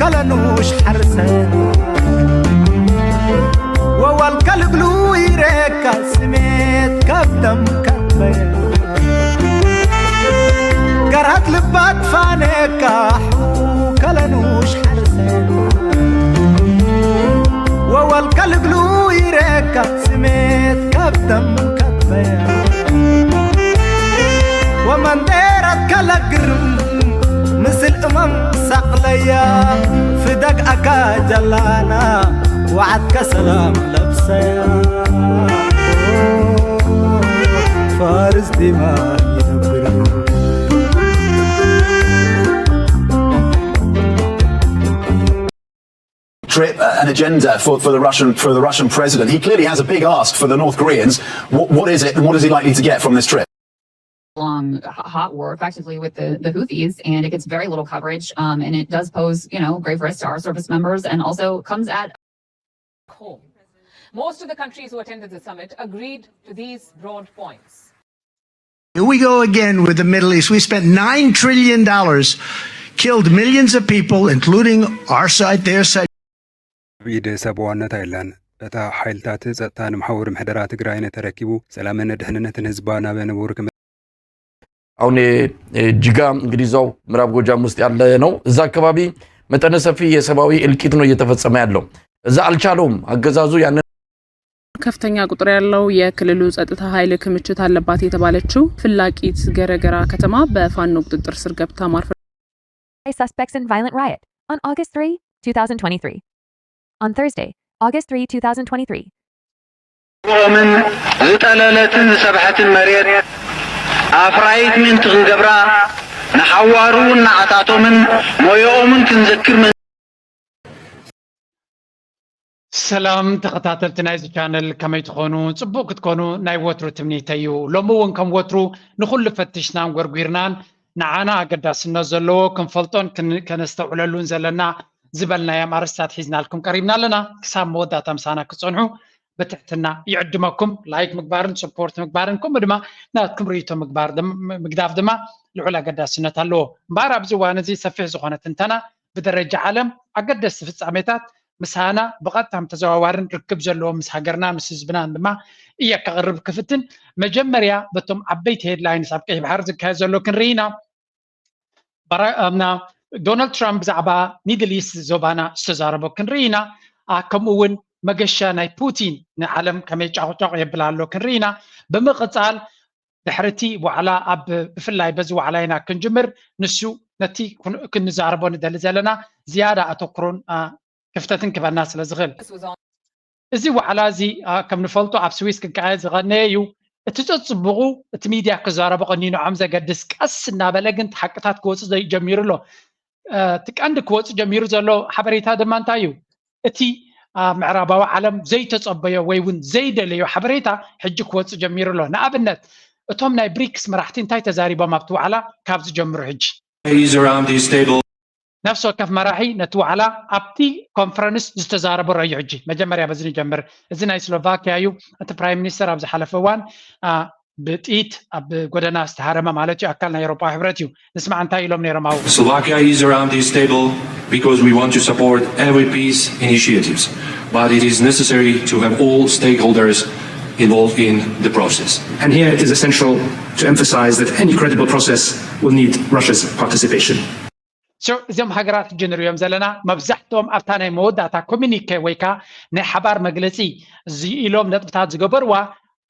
ከለኑሽ ሓርሰ ወዋል ከልግሉ ይረካ ስሜት ካብተም ከበ ገራት ልባት ፋነካ ከለኑሽ ሓርሰ ወዋል ከልግሉ ይረካ ስሜት ካብተም ከበ ወመንደራት ከለግርም ምስል እመም ሳቕለያ ፍደግ ኣካ ጀላና ወዓትከ ሰላም ለብሰያ ፋርስ ዲማ ይነብር trip, uh, an agenda for, for the Russian for the Russian president. He clearly has a big ask for the North Koreans. What, what is it, and what is he likely to get from this trip? Long hot war effectively with the, the Houthis, and it gets very little coverage, um, and it does pose, you know, grave risk to our service members, and also comes at home. Most of the countries who attended the summit agreed to these broad points. Here we go again with the Middle East. We spent nine trillion dollars, killed millions of people, including our side, their side. ኣብ ኢድ ሰብ ዋነት ኣይላን። እታ ሓይልታት ጸጥታ ንምሓውር ምሕደራ ትግራይ ነተረኪቡ ሰላምን ድሕንነትን ህዝባ ናብ ንቡር ክመ አሁን ጅጋ እንግዲህ እዛው ምዕራብ ጎጃም ውስጥ ያለ ነው። እዛ አካባቢ መጠነ ሰፊ የሰብአዊ እልቂት ነው እየተፈጸመ ያለው። እዛ አልቻለውም አገዛዙ ያንን ከፍተኛ ቁጥር ያለው የክልሉ ጸጥታ ኃይል ክምችት አለባት የተባለችው ፍላቂት ገረገራ ከተማ በፋኖ ቁጥጥር ስር ገብታ ማርፈ suspects in violent riot on August three, two thousand twenty-three. On Thursday, August three, two thousand twenty-three. ኦምን ዝጠለለትን ዝሰብሐትን መሬት ኣፍራይት ምእንቲ ክንገብራ ንሓዋሩ እናዓጣቶምን ሞዮኦምን ክንዘክር ሰላም ተኸታተልቲ ናይዚ ቻነል ከመይ ትኾኑ? ጽቡቕ ክትኮኑ ናይ ወትሩ ትምኒተይ እዩ። ሎሚ እውን ከም ወትሩ ንኹሉ ፈቲሽናን ጎርጒርናን ንዓና ኣገዳስነት ዘለዎ ክንፈልጦን ከነስተውዕለሉን ዘለና ዝበልናዮም ኣርእስታት ሒዝናልኩም ቀሪብና ኣለና። ክሳብ መወዳእታ ምሳና ክትጸንሑ ብትሕትና ይዕድመኩም። ላይክ ምግባርን ስፖርት ምግባርን ከምኡ ድማ ናትኩም ርእይቶ ምግባር ምግዳፍ ድማ ልዑል ኣገዳስነት ኣለዎ። እምበኣር ኣብዚ እዋን እዚ ሰፊሕ ዝኾነ ትንተና ብደረጃ ዓለም ኣገደስቲ ፍጻሜታት ምሳና ብቐጥታን ተዘዋዋርን ርክብ ዘለዎም ምስ ሃገርና ምስ ህዝብናን ድማ እየ ከቕርብ ክፍትን። መጀመርያ በቶም ዓበይቲ ሄድላይንስ ኣብ ቀይሕ ባሕሪ ዝካየድ ዘሎ ክንርኢ ኢና። ዶናልድ ትራምፕ ብዛዕባ ሚድል ኢስት ዞባና ዝተዛረቦ ክንርኢ ኢና። ከምኡ እውን መገሻ ናይ ፑቲን ንዓለም ከመይ ጫቑጫቑ የብል ኣሎ ክንርኢ ኢና። ብምቕፃል ድሕሪ እቲ ዋዕላ ኣብ ብፍላይ በዚ ዋዕላ ኢና ክንጅምር። ንሱ ነቲ ክንዛረቦ ንደሊ ዘለና ዝያዳ ኣተኩሮን ክፍተትን ክበና ስለ ዝኽእል። እዚ ዋዕላ እዚ ከም ንፈልጦ ኣብ ስዊስ ክካየድ ዝቐነየ እዩ። እቲ ጸጽቡቑ እቲ ሚድያ ክዛረቦ ቀኒኑ ዓም ዘገድስ ቀስ እናበለ ግን ሓቅታት ክወጽእ ጀሚሩ ኣሎ። እቲ ቀንዲ ክወጽእ ጀሚሩ ዘሎ ሓበሬታ ድማ እንታይ እዩ? እቲ ኣብ ምዕራባዊ ዓለም ዘይተጸበዮ ወይ እውን ዘይደለዮ ሓበሬታ ሕጂ ክወጽእ ጀሚሩ ኣሎ። ንኣብነት እቶም ናይ ብሪክስ መራሕቲ እንታይ ተዛሪቦም ኣብቲ ዋዕላ ካብ ዝጀምሩ ሕጂ? ነፍሲ ወከፍ መራሒ ነቲ ዋዕላ ኣብቲ ኮንፈረንስ ዝተዛረቦ ረእዩ። ሕጂ መጀመርያ በዚ ንጀምር። እዚ ናይ ስሎቫኪያ እዩ። እቲ ፕራይም ሚኒስተር ኣብ ዝሓለፈ እዋን ብጥይት ኣብ ጎደና ዝተሃረመ ማለት እዩ። ኣካል ናይ ኤውሮጳዊ ሕብረት እዩ። ንስማዕ እንታይ ኢሎም ነይሮም ኣብኡ። Slovakia is around this table because we want to support every peace initiatives, but it is necessary to have all stakeholders involved in the process. And here it is essential to emphasize that any credible process will need Russia's participation. እዚኦም ሃገራት ሕጂ ንሪኦም ዘለና መብዛሕትኦም ኣብታ ናይ መወዳእታ ኮሚኒኬ ወይ ከዓ ናይ ሓባር መግለፂ ኢሎም ነጥብታት ዝገበርዋ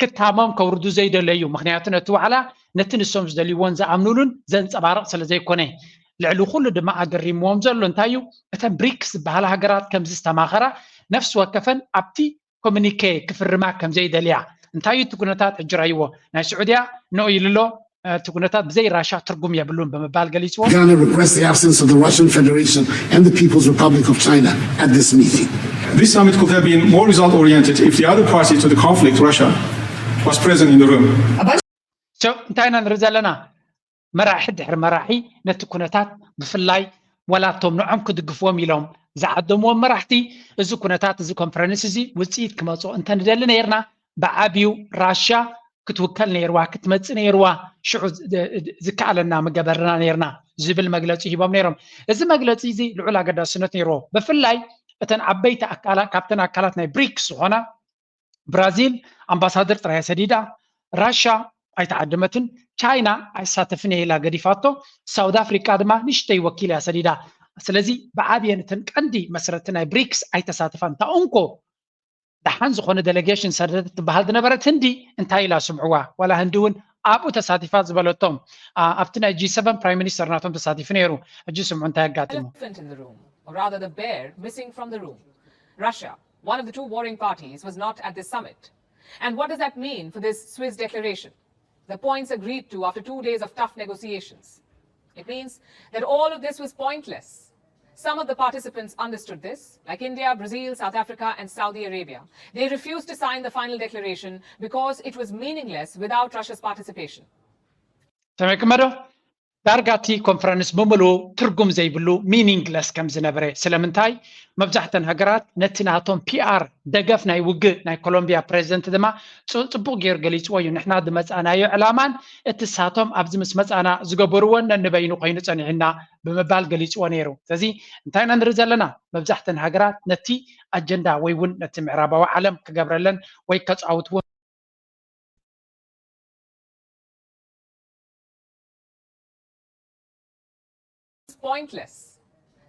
ክታሞም ከውርዱ ዘይደለዩ። ምክንያቱ ነቲ ዋዕላ ነቲ ንሶም ዝደልይዎን ዝኣምኑሉን ዘንፀባርቕ ስለ ዘይኮነ። ልዕሊ ኩሉ ድማ ኣገሪምዎም ዘሎ እንታይ እዩ? እተን ብሪክስ ዝበሃላ ሃገራት ከምዚ ዝተማኸራ ነፍሲ ወከፈን ኣብቲ ኮሚኒኬ ክፍርማ ከም ዘይደልያ። እንታይ እዩ እቲ ኩነታት? ሕጂ ረእይዎ። ናይ ስዑድያ ንኡ ኢሉ ኣሎ። እቲ ኩነታት ብዘይ ራሻ ትርጉም የብሉን ብምባል ገሊፅዎ። Ghana requests the absence of the Russian Federation and the People's Republic of China at this meeting. This summit could have been more result oriented if the other party to the conflict, Russia, was present in the room. So እንታይ ኢና ንርኢ ዘለና? መራሒ ድሕሪ መራሒ ነቲ ኩነታት ብፍላይ ዋላ እቶም ንዖም ክድግፍዎም ኢሎም ዝዓደምዎም መራሕቲ እዚ ኩነታት እዚ ኮንፈረንስ እዚ ውፅኢት ክመፅኦ እንተንደሊ ነይርና ብዓብዩ ራሽያ ክትውከል ነይርዋ ክትመፅእ ነይርዋ ሽዑ ዝከኣለና ምገበርና ነይርና። ዝብል መግለፂ ሂቦም ነይሮም። እዚ መግለፂ እዚ ልዑል ኣገዳስነት ነይርዎ። ብፍላይ እተን ዓበይቲ ኣካላት፣ ካብተን ኣካላት ናይ ብሪክስ ዝኾና ብራዚል ኣምባሳደር ጥራይ ሰዲዳ፣ ራሻ ኣይተዓደመትን፣ ቻይና ኣይሳተፍን እየ ኢላ ገዲፋቶ፣ ሳውት ኣፍሪቃ ድማ ንእሽተይ ወኪል እያ ሰዲዳ። ስለዚ ብዓብየን እተን ቀንዲ መስረቲ ናይ ብሪክስ ኣይተሳተፋን። እንተ እንኮ ደሓን ዝኾነ ዴሌጌሽን ሰደደት ትበሃል ዝነበረት ህንዲ እንታይ ኢላ ስምዕዋ? ዋላ ህንዲ እውን ኣብኡ ተሳቲፋ ዝበለቶም፣ ኣ፣ ኣብቲ ናይ ጂ ሰቨን ፕራይም ሚኒስተር ናቶም ተሳቲፉ ነይሩ። ሕጂ ስምዑ እንታይ ኣጋጢሙ። Elephant in the room, or rather the bear missing from the room. Russia, one of the two warring parties, was not at this summit. And what does that mean for this Swiss declaration? The points agreed to after two days of tough negotiations. It means that all of this was pointless. Some of the participants understood this, like India, Brazil, South Africa, and Saudi Arabia. They refused to sign the final declaration because it was meaningless without Russia's participation. ሰሚዕክሞ ዶ? ዳርጋ እቲ ኮንፈረንስ ብምሉኡ ትርጉም ዘይብሉ፣ ሚኒንግለስ፣ ከም ዝነበረ። ስለምንታይ? መብዛሕተን ሃገራት ነቲ ናቶም ፒኣር፣ ደገፍ ናይ ውግእ ናይ ኮሎምቢያ ፕሬዚደንት ድማ ጽ-፣ ጽቡቕ ገይሩ ገሊጽዎ እዩ። ንሕና ዝመጻእናዮ ዕላማን እቲ ሳቶም ኣብዚ ምስ መጻና ዝገበርዎን ነንበይኑ ኮይኑ ጸኒሑና ብምባል ገሊጽዎ ነይሩ። ስለዚ እንታይ ኢና ንርኢ ዘለና? መብዛሕተን ሃገራት ነቲ ኣጀንዳ ወይ እውን ነቲ ምዕራባዊ ዓለም ክገብረለን ወይ ከጻውትዎ It's pointless.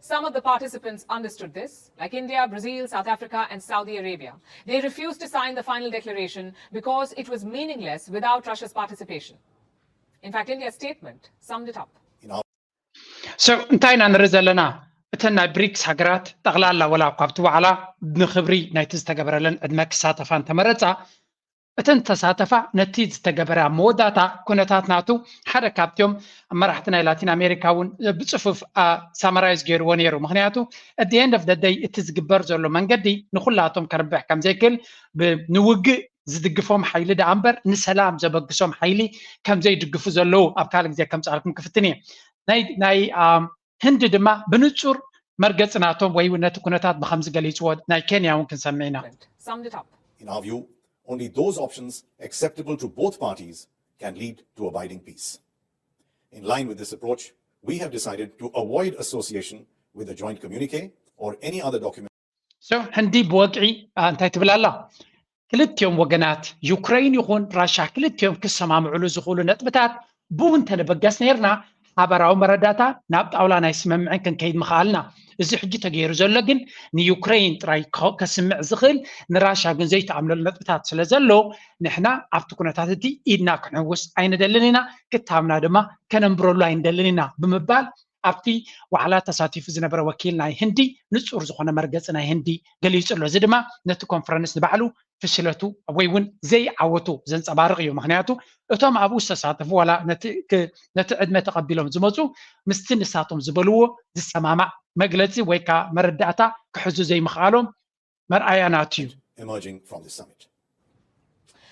Some of the participants understood this, like India, Brazil, South Africa, and Saudi Arabia. They refused to sign the final declaration because it was meaningless without Russia's participation. In fact, India's statement summed it up. So እንታይ ኢና ንርኢ ዘለና? እተን ናይ ብሪክስ ሃገራት ጠቕላላ ወላ እኳ ኣብቲ ዋዕላ ንኽብሪ ናይቲ ዝተገበረለን ዕድመ ክሳተፋ እንተመረጻ፣ እተን ተሳተፋ ነቲ ዝተገበረ ኣብ መወዳእታ ኩነታት ናቱ ሓደ ካብቲኦም መራሕቲ ናይ ላቲን ኣሜሪካ እውን ብፅፉፍ ሳመራይዝ ገይርዎ ነይሩ። ምክንያቱ at the end of the day እቲ ዝግበር ዘሎ መንገዲ ንኩላቶም ከርብሕ ከምዘይክእል ብ-፣ ንውግእ ዝድግፎም ሓይሊ ደኣ እምበር ንሰላም ዘበግሶም ሓይሊ ከምዘይድግፉ ዘለዉ ኣብ ካልእ ግዜ ከምፅኣልኩም ክፍትን እየ። ናይ፣ ናይ፣ ኣም፣ ህንዲ ድማ ብንጹር መርገጺ ናቶም ወይ እውን ነቲ ኩነታት ብኸምዚ ገሊጽዎ። ናይ ኬንያ እውን ክንሰምዕ ኢና። Summed it up. In our view, only those options acceptable to both parties can lead to abiding peace. In line with this approach, we have decided to avoid association with a joint communique or any other document. So ህንዲ ብወግዒ፣ ኣ፣ እንታይ ትብል ኣላ? ክልቲኦም ወገናት ዩክረይን ይኹን ራሻ ክልቲኦም ክሰማምዕሉ ዝኽእሉ ነጥብታት ብኡ እንተንበገስ ነይርና ሓበራዊ መረዳእታ ናብ ጣውላ ናይ ስምምዕን ክንከይድ ምኽኣልና። እዚ ሕጂ ተገይሩ ዘሎ ግን ንዩክረይን ጥራይ ከ-፣ ከስምዕ ዝኽእል ንራሻ ግን ዘይተኣምነሉ ነጥብታት ስለ ዘሎ ንሕና ኣብቲ ኩነታት እቲ ኢድና ክንሕውስ ኣይንደልን ኢና፣ ክታምና ድማ ከነንብረሉ ኣይንደልን ኢና ብምባል ኣብቲ ዋዕላ ተሳቲፉ ዝነበረ ወኪል ናይ ህንዲ ንጹር ዝኾነ መርገጺ ናይ ህንዲ ገሊጹ ኣሎ። እዚ ድማ ነቲ ኮንፈረንስ ንባዕሉ ፍሽለቱ ወይ እውን ዘይዓወቱ ዘንጸባርቕ እዩ። ምኽንያቱ እቶም ኣብኡ ዝተሳተፉ ዋላ ነቲ ክ-፣ ነቲ ዕድመ ተቐቢሎም ዝመጹ ምስቲ ንሳቶም ዝበልዎ ዝሰማማዕ መግለጺ ወይ ከዓ መረዳእታ ክሕዙ ዘይምኽኣሎም መርኣያ ናቱ እዩ። Emerging from this summit.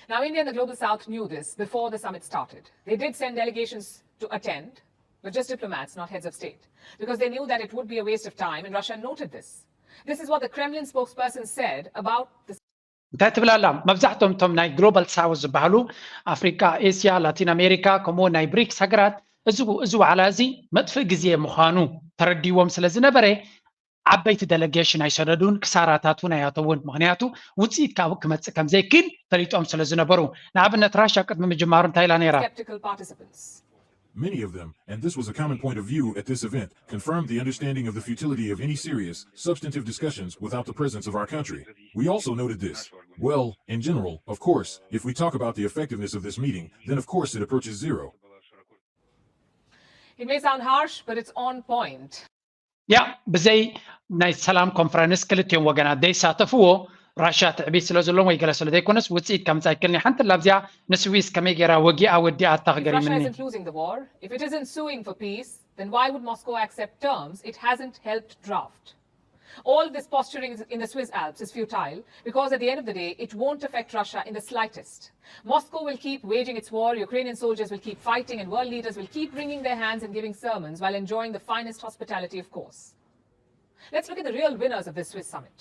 Now, India and the Global South knew this before the summit started. They did send delegations to attend, but just diplomats, not heads of state, because they knew that it would be a waste of time, and Russia noted this. This is what the Kremlin spokesperson said about the እንታይ ትብል ኣላ? መብዛሕቶም እቶም ናይ ግሎባል ሳውዝ ዝበሃሉ ኣፍሪቃ፣ ኤስያ፣ ላቲን ኣሜሪካ ከምኡ ናይ ብሪክስ ሃገራት እዚ፣ እዚ ዋዕላ እዚ መጥፍእ ግዜ ምዃኑ ተረዲዎም ስለ ዝነበረ ዓበይቲ ደለጌሽን ኣይሰደዱን፣ ክሳራታት እውን ኣይኣተውን። ምኽንያቱ ውፅኢት ካብኡ ክመፅእ ከም ዘይክእል ፈሊጦም ስለ ዝነበሩ። ንኣብነት ራሻ ቅድሚ ምጅማሩ እንታይ ኢላ ነይራ? skeptical participants. Many of them, and this was a common point of view at this event, confirmed the understanding of the futility of any serious, substantive discussions without the presence of our country. We also noted this. Well, in general, of course, if we talk about the effectiveness of this meeting, then of course it approaches zero. It may sound harsh, but it's on point. ያ ብዘይ ናይ ሰላም ኮንፈረንስ ክልቲኦም ወገናት ዘይሳተፍዎ ራሽያ ትዕቢት ስለ ዘለዎም ወይ ገለ ስለ ዘይኮነስ ውፅኢት ከምፃ ኣይክእልን እዩ። ሓንቲ ላብዚኣ ንስዊስ ከመይ ገይራ ወጊኣ ወዲኣታ If Russia ክገሪምኒ። Isn't losing the war, if it isn't suing for peace, then why would Moscow accept terms it hasn't helped draft? All this posturing in the Swiss Alps is futile because at the end of the day, it won't affect Russia in the slightest. Moscow will keep waging its war, Ukrainian soldiers will keep fighting, and world leaders will keep wringing their hands and giving sermons while enjoying the finest hospitality, of course. Let's look at the real winners of this Swiss summit.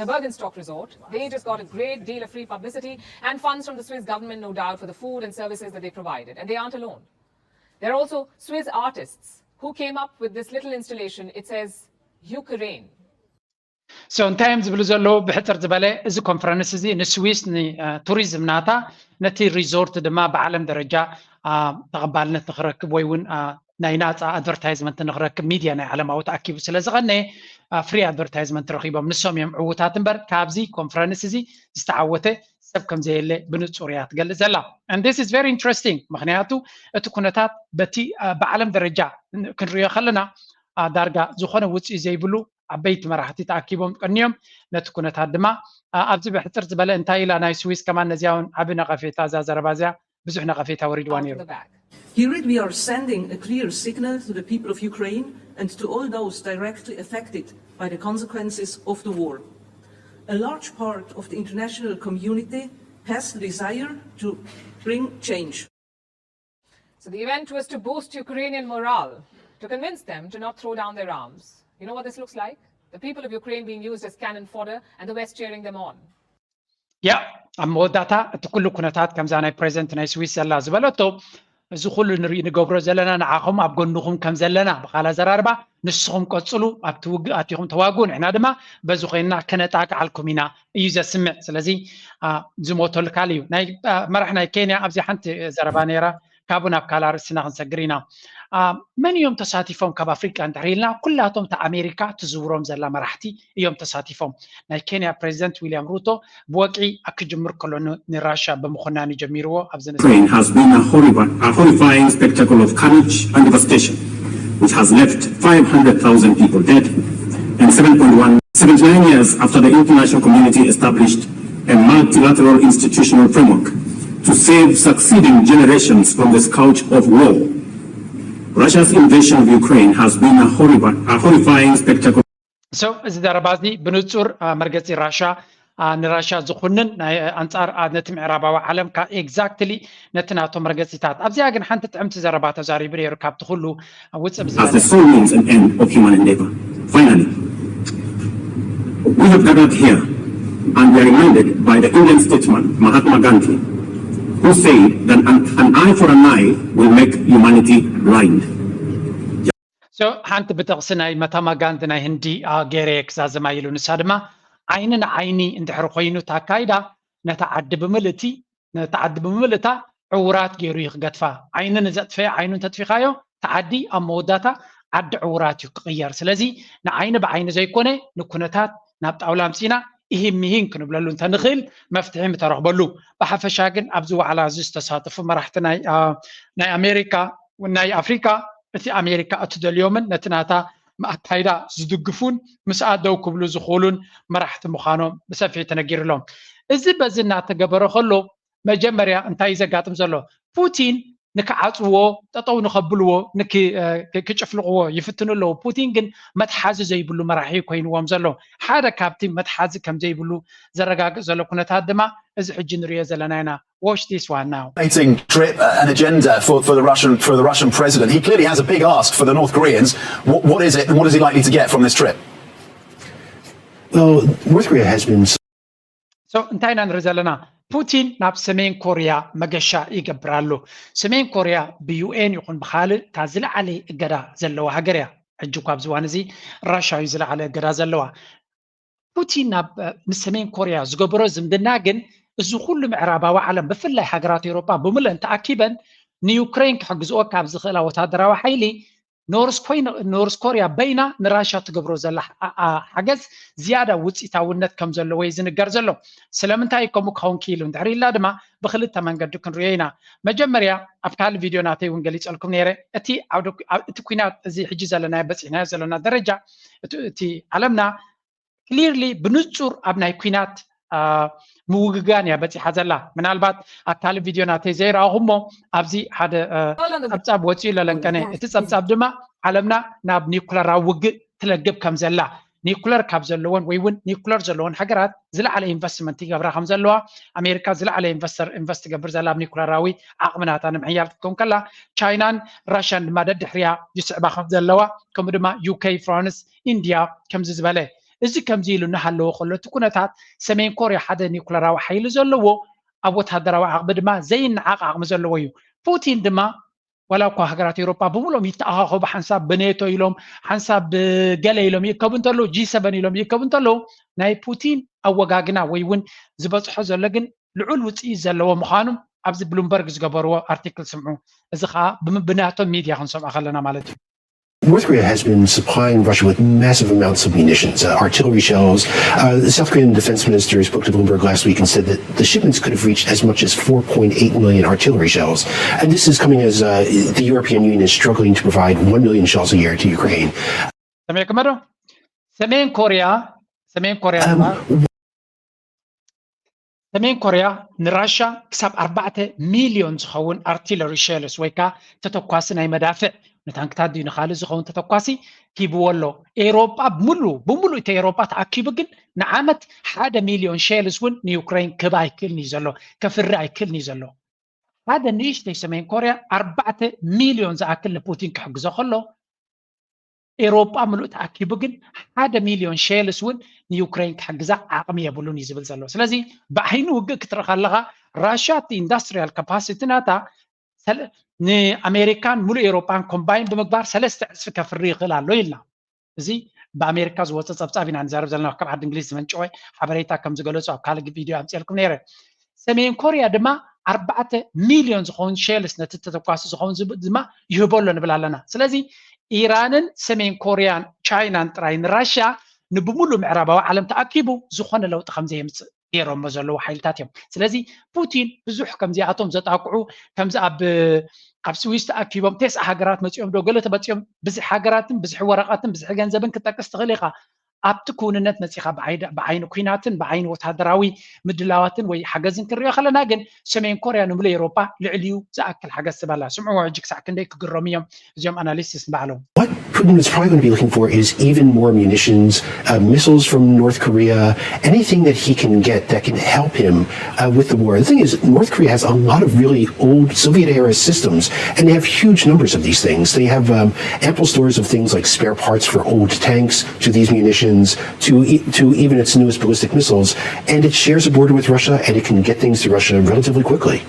The Bergenstock Resort, they just got a great deal of free publicity and funds from the Swiss government, no doubt, for the food and services that they provided. And they aren't alone. There are also Swiss artists Who came up with this little installation? It says Ukraine. So እንታይ እዮም ዝብሉ ዘለዉ? ብሕፅር ዝበለ እዚ ኮንፈረንስ እዚ ንስዊስ ንቱሪዝም ናታ ነቲ ሪዞርት ድማ ብዓለም ደረጃ ተቐባልነት ንክረክብ ወይ እውን ናይ ናፃ ኣድቨርታይዝመንት ንክረክብ ሚድያ ናይ ዓለማዊ ተኣኪቡ ስለ ዝቐነየ ፍሪ ኣድቨርታይዝመንት ረኺቦም። ንሶም እዮም ዕዉታት እምበር ካብዚ ኮንፈረንስ እዚ ዝተዓወተ ሰብ ከም ዘየለ ብንፁር እያ ትገልፅ ዘላ። And this is very interesting፣ ምክንያቱ እቲ ኩነታት በቲ ብዓለም ደረጃ ክንሪኦ ከለና ዳርጋ ዝኾነ ውፅኢ ዘይብሉ ዓበይቲ መራሕቲ ተኣኪቦም ቀንዮም። ነቲ ኩነታት ድማ ኣብዚ ብሕፅር ዝበለ እንታይ ኢላ ናይ ስዊስ ከማን ነዚያ እውን ዓቢ ነቐፌታ እዛ ዘረባ እዚያ ብዙሕ ነቐፌታ ወሪድዋ ነይሩ። Here we are sending a clear signal to the people of Ukraine and to all those directly affected by the consequences of the war. A large part of the international community has the desire to bring change. So the event was to boost Ukrainian morale, to convince them to not throw down their arms. You know what this looks like? The people of Ukraine being used as cannon fodder and the West cheering them on. ያ ኣብ መወዳእታ እቲ ኩሉ ኩነታት ከምዛ ናይ ፕሬዚደንት ናይ ስዊስ ዘላ ዝበለቶ እዚ ኩሉ ንርኢ ንገብሮ ዘለና ንዓኹም ኣብ ጎንኹም ከም ዘለና ብኻል ኣዘራርባ ንስኹም ቀፅሉ ኣብቲ ውግእ ኣቲኹም ተዋግኡ ንሕና ድማ በዚ ኮይንና ከነጣቅዓልኩም ኢና እዩ ዘስምዕ። ስለዚ ዝሞተሉ ካል እዩ ናይ መራሕ ናይ ኬንያ ኣብዚ ሓንቲ ዘረባ ነይራ ካብኡ ናብ ካልእ ኣርእስትና ክንሰግር ኢና። መን እዮም ተሳቲፎም ካብ ኣፍሪቃ እንድሕር ኢልና ኩላቶም እታ ኣሜሪካ ትዝውሮም ዘላ መራሕቲ እዮም ተሳቲፎም። ናይ ኬንያ ፕሬዚደንት ዊልያም ሩቶ ብወግዒ ኣብ ክጅምር ከሎ ንራሻ ብምኹናን ጀሚርዎ ኣብዚ Ukraine has been a horrifying spectacle of carnage and devastation which has left five hundred thousand people dead and seven point one seventy-nine years after the international community established a multilateral institutional framework to save succeeding generations from the scourge of war. Russia's invasion of Ukraine has been a, horrifi- a horrifying spectacle. So እዚ ዘረባ እዚ ብንጹር መርገጺ ራሻ ንራሻ ዝኹንን ናይ ኣንጻር ነቲ ምዕራባዊ ዓለም ካብ exactly ነቲ ናቶ መርገጺታት ኣብዚኣ ግን ሓንቲ ጥዕምቲ ዘረባ ተዛሪቡ ነይሩ ካብቲ ኩሉ ውጽእ As the sole means and end of human endeavor. Finally, we have gathered here and we are reminded by the Indian statesman Mahatma Gandhi, who said that an, an eye for an eye will make humanity blind. So ሓንቲ ብጥቕሲ ናይ መታማ ጋንዲ ናይ ህንዲ ገይረ ክዛዘማ ኢሉ ንሳ ድማ ዓይኒ ንዓይኒ እንድሕር ኮይኑ ታካይዳ ነታ ዓዲ ብምልእቲ ነታ ዓዲ ብምልእታ ዕውራት ገይሩ እዩ ክገድፋ። ዓይኒ ንዘጥፈየ ዓይኑ እንተጥፊኻዮ እቲ ዓዲ ኣብ መወዳእታ ዓዲ ዕውራት እዩ ክቕየር። ስለዚ ንዓይኒ ብዓይኒ ዘይኮነ ንኩነታት ናብ ጣውላ ኣምፂና ኢሂን ሚሂን ክንብለሉ እንተንኽእል መፍትሒ ምተረኽበሉ። ብሓፈሻ ግን ኣብዚ ዋዕላ እዚ ዝተሳተፉ መራሕቲ ናይ ኣሜሪካ ናይ ኣፍሪካ እቲ ኣሜሪካ እትደልዮምን ነቲ ናታ ኣካይዳ ዝድግፉን ምስኣ ደው ክብሉ ዝኽእሉን መራሕቲ ምዃኖም ብሰፊሑ ተነጊሩሎም። እዚ በዚ እናተገበረ ከሎ መጀመርያ እንታይ እዩ ዘጋጥም ዘሎ? ፑቲን ንክዓፅዎ ጠጠው ንኸብልዎ ክጭፍልቕዎ ይፍትኑ ኣለዉ። ፑቲን ግን መትሓዚ ዘይብሉ መራሒ ኮይንዎም ዘሎ ሓደ ካብቲ መትሓዚ ከም ዘይብሉ ዘረጋግፅ ዘሎ ኩነታት ድማ እዚ ሕጂ ንሪኦ ዘለና ኢና። Watch this one now. Fascinating trip, uh, an agenda for, for the Russian for the Russian president. He clearly has a big ask for the North Koreans. What, what is it, and what is he likely to get from this trip? Well, North Korea has been So እንታይ ኢና ንርኢ ዘለና? ፑቲን ናብ ሰሜን ኮርያ መገሻ ይገብር ኣሎ። ሰሜን ኮርያ ብ UN ይኹን ብኻልእ እታ ዝለዓለ እገዳ ዘለዋ ሃገር እያ። ሕጂ እኳ ኣብዚ እዋን እዚ ራሻ እዩ ዝለዓለ እገዳ ዘለዋ። ፑቲን ናብ ምስ ሰሜን ኮርያ ዝገበሮ ዝምድና ግን እዚ ኩሉ ምዕራባዊ ዓለም ብፍላይ ሃገራት ኤውሮጳ ብምልእን ተኣኪበን ንዩክሬን ክሕግዝኦ ካብ ዝኽእላ ወታደራዊ ሓይሊ ኖርስ ኮይን ኖርስ ኮርያ በይና ንራሻ ትገብሮ ዘላ ሓገዝ ዝያዳ ውፅኢታውነት ከም ዘለዎ እዩ ዝንገር ዘሎ። ስለምንታይ እዩ ከምኡ ክኸውን ክኢሉ እንድሕር ኢልና ድማ ብክልተ መንገዲ ክንሪኦ ኢና። መጀመርያ ኣብ ካልእ ቪድዮ ናተይ እውን ገሊፀልኩም ነይረ። እቲ ዓውደ እቲ ኩናት እዚ ሕጂ ዘለናዮ በፂሕናዮ ዘለና ደረጃ እቲ ዓለምና ክሊርሊ ብንጹር ኣብ ናይ ኲናት ምውግጋን እያ በጺሓ ዘላ። ምናልባት ኣብ ካልእ ቪድዮ ናተይ ዘይረኣኹሞ ኣብዚ ሓደ ጸብጻብ ወጺኡ ለለንቀነ። እቲ ጸብጻብ ድማ ዓለምና ናብ ኒኩለራዊ ውግእ ትለግብ ከም ዘላ ኒኩለር ካብ ዘለወን ወይ እውን ኒኩለር ዘለወን ሃገራት ዝለዓለ ኢንቨስትመንት ይገብራ ከም ዘለዋ ኣሜሪካ ዝለዓለ ኢንቨስተር ኢንቨስት ትገብር ዘላ ኣብ ኒኩለራዊ ዓቕሚ ናታ ንምሕያል ክትከውን ከላ ቻይናን ራሽያን ድማ ደድሕሪያ ይስዕባ ከም ዘለዋ ከምኡ ድማ ዩኬ ፍራንስ ኢንድያ ከምዚ ዝበለ እዚ ከምዚ ኢሉ እናሃለወ ከሎ እቲ ኩነታት ሰሜን ኮርያ ሓደ ኒኩለራዊ ሓይሊ ዘለዎ ኣብ ወታደራዊ ዓቕሚ ድማ ዘይነዓቕ ዓቕሚ ዘለዎ እዩ። ፑቲን ድማ ዋላ እኳ ሃገራት ኤውሮጳ ብምሎም ይተኣኻኸቡ፣ ሓንሳብ ብኔቶ ኢሎም፣ ሓንሳብ ብገለ ኢሎም ይእከቡ እንተለዉ፣ ጂ ሰቨን ኢሎም ይእከቡ እንተለዉ፣ ናይ ፑቲን ኣወጋግና ወይ እውን ዝበፅሖ ዘሎ ግን ልዑል ውፅኢት ዘለዎ ምዃኑ ኣብዚ ብሉምበርግ ዝገበርዎ ኣርቲክል ስምዑ። እዚ ከዓ ብም- ብናቶም ሚድያ ክንሰምዖ ከለና ማለት እዩ። North Korea has been supplying Russia with massive amounts of munitions, uh, artillery shells. Uh, the South Korean defense minister spoke to Bloomberg last week and said that the shipments could have reached as much as four point eight million artillery shells. And this is coming as uh, the European Union is struggling to provide one million shells a year to Ukraine. ሰሜን ከመዶ ሰሜን ኮሪያ ሰሜን ኮሪያ Um, ሰሜን ኮርያ ንራሻ ክሳብ ኣርባዕተ ሚልዮን ዝኸውን ኣርቲለሪ ሸልስ ወይ ከዓ ተተኳሲ ናይ መዳፍዕ ንታንክታት ድዩ ንካልእ ዝኸውን ተተኳሲ ሂብዎ ኣሎ። ኤሮጳ ብምሉ ብምሉ እቲ ኤሮጳ ተኣኪቡ ግን ንዓመት ሓደ ሚልዮን ሸልስ እውን ንዩክሬን ክህብ ኣይክእልን እዩ ዘሎ፣ ከፍሪ ኣይክእልን እዩ ዘሎ። ሓደ ንእሽተይ ሰሜን ኮርያ ኣርባዕተ ሚልዮን ዝኣክል ንፑቲን ክሕግዞ ከሎ ኤሮጳ ምሉእ ተኣኪቡ ግን ሓደ ሚልዮን ሸልስ እውን ንዩክሬን ክሕግዛ ዓቕሚ የብሉን እዩ ዝብል ዘሎ። ስለዚ ብዓይኒ ውግእ ክትርኢ ከለኻ ራሽያ እቲ ኢንዳስትሪያል ካፓሲቲ ናታ ሰለ- ንኣሜሪካን ሙሉእ ኤሮጳን ኮምባይን ብምግባር ሰለስተ ዕፅፊ ከፍሪ ይኽእል ኣሎ ኢልና። እዚ ብኣሜሪካ ዝወፀ ፀብፃብ ኢና ንዛረብ ዘለና። ካብ ዓዲ እንግሊዝ ዝመንጨወ ሓበሬታ ከም ዝገለፁ ኣብ ካልእ ቪድዮ ኣምፅኤልኩም ነይረ። ሰሜን ኮርያ ድማ ኣርባዕተ ሚልዮን ዝኸውን ሸልስ ነቲ ተተኳሲ ዝኸውን ዝብ- ድማ ይህቦ ኣሎ ንብል ኣለና። ስለዚ ኢራንን ሰሜን ኮርያን ቻይናን ጥራይ ንራሽያ ንብሙሉእ ምዕራባዊ ዓለም ተኣኪቡ ዝኾነ ለውጢ ከም ዘየምፅእ ገይሮሞ ዘለዉ ሓይልታት እዮም። ስለዚ ፑቲን ብዙሕ ከምዚኣቶም ዘጣቅዑ ከምዚ ኣብ ኣብ ስዊስ ተኣኪቦም ቴስዓ ሃገራት መፂኦም ዶ ገለ ተመፂኦም ብዙሕ ሃገራትን ብዙሕ ወረቐትን ብዙሕ ገንዘብን ክጠቅስ ትኽእል ኢኻ። ኣብቲ ክውንነት መፂኻ ብዓይኒ ኩናትን ብዓይኒ ወታደራዊ ምድላዋትን ወይ ሓገዝን ክንሪኦ ከለና ግን ሰሜን ኮርያ ንምሉእ ኤውሮጳ ልዕሊኡ ዝኣክል ሓገዝ ትበላ። ስምዕዎ ሕጂ ክሳዕ ክንደይ ክግረሙ እዮም እዚኦም ኣናሊስትስ ንባዕሎም። What Putin is probably going to be looking for is even more munitions, uh, missiles from North Korea, anything that he can get that can help him uh, with the war. The thing is, North Korea has a lot of really old Soviet era systems, and they have huge numbers of these things. They have um, ample stores of things like spare parts for old tanks to these munitions to, e- to even its newest ballistic missiles. And it shares a border with Russia, and it can get things to Russia relatively quickly.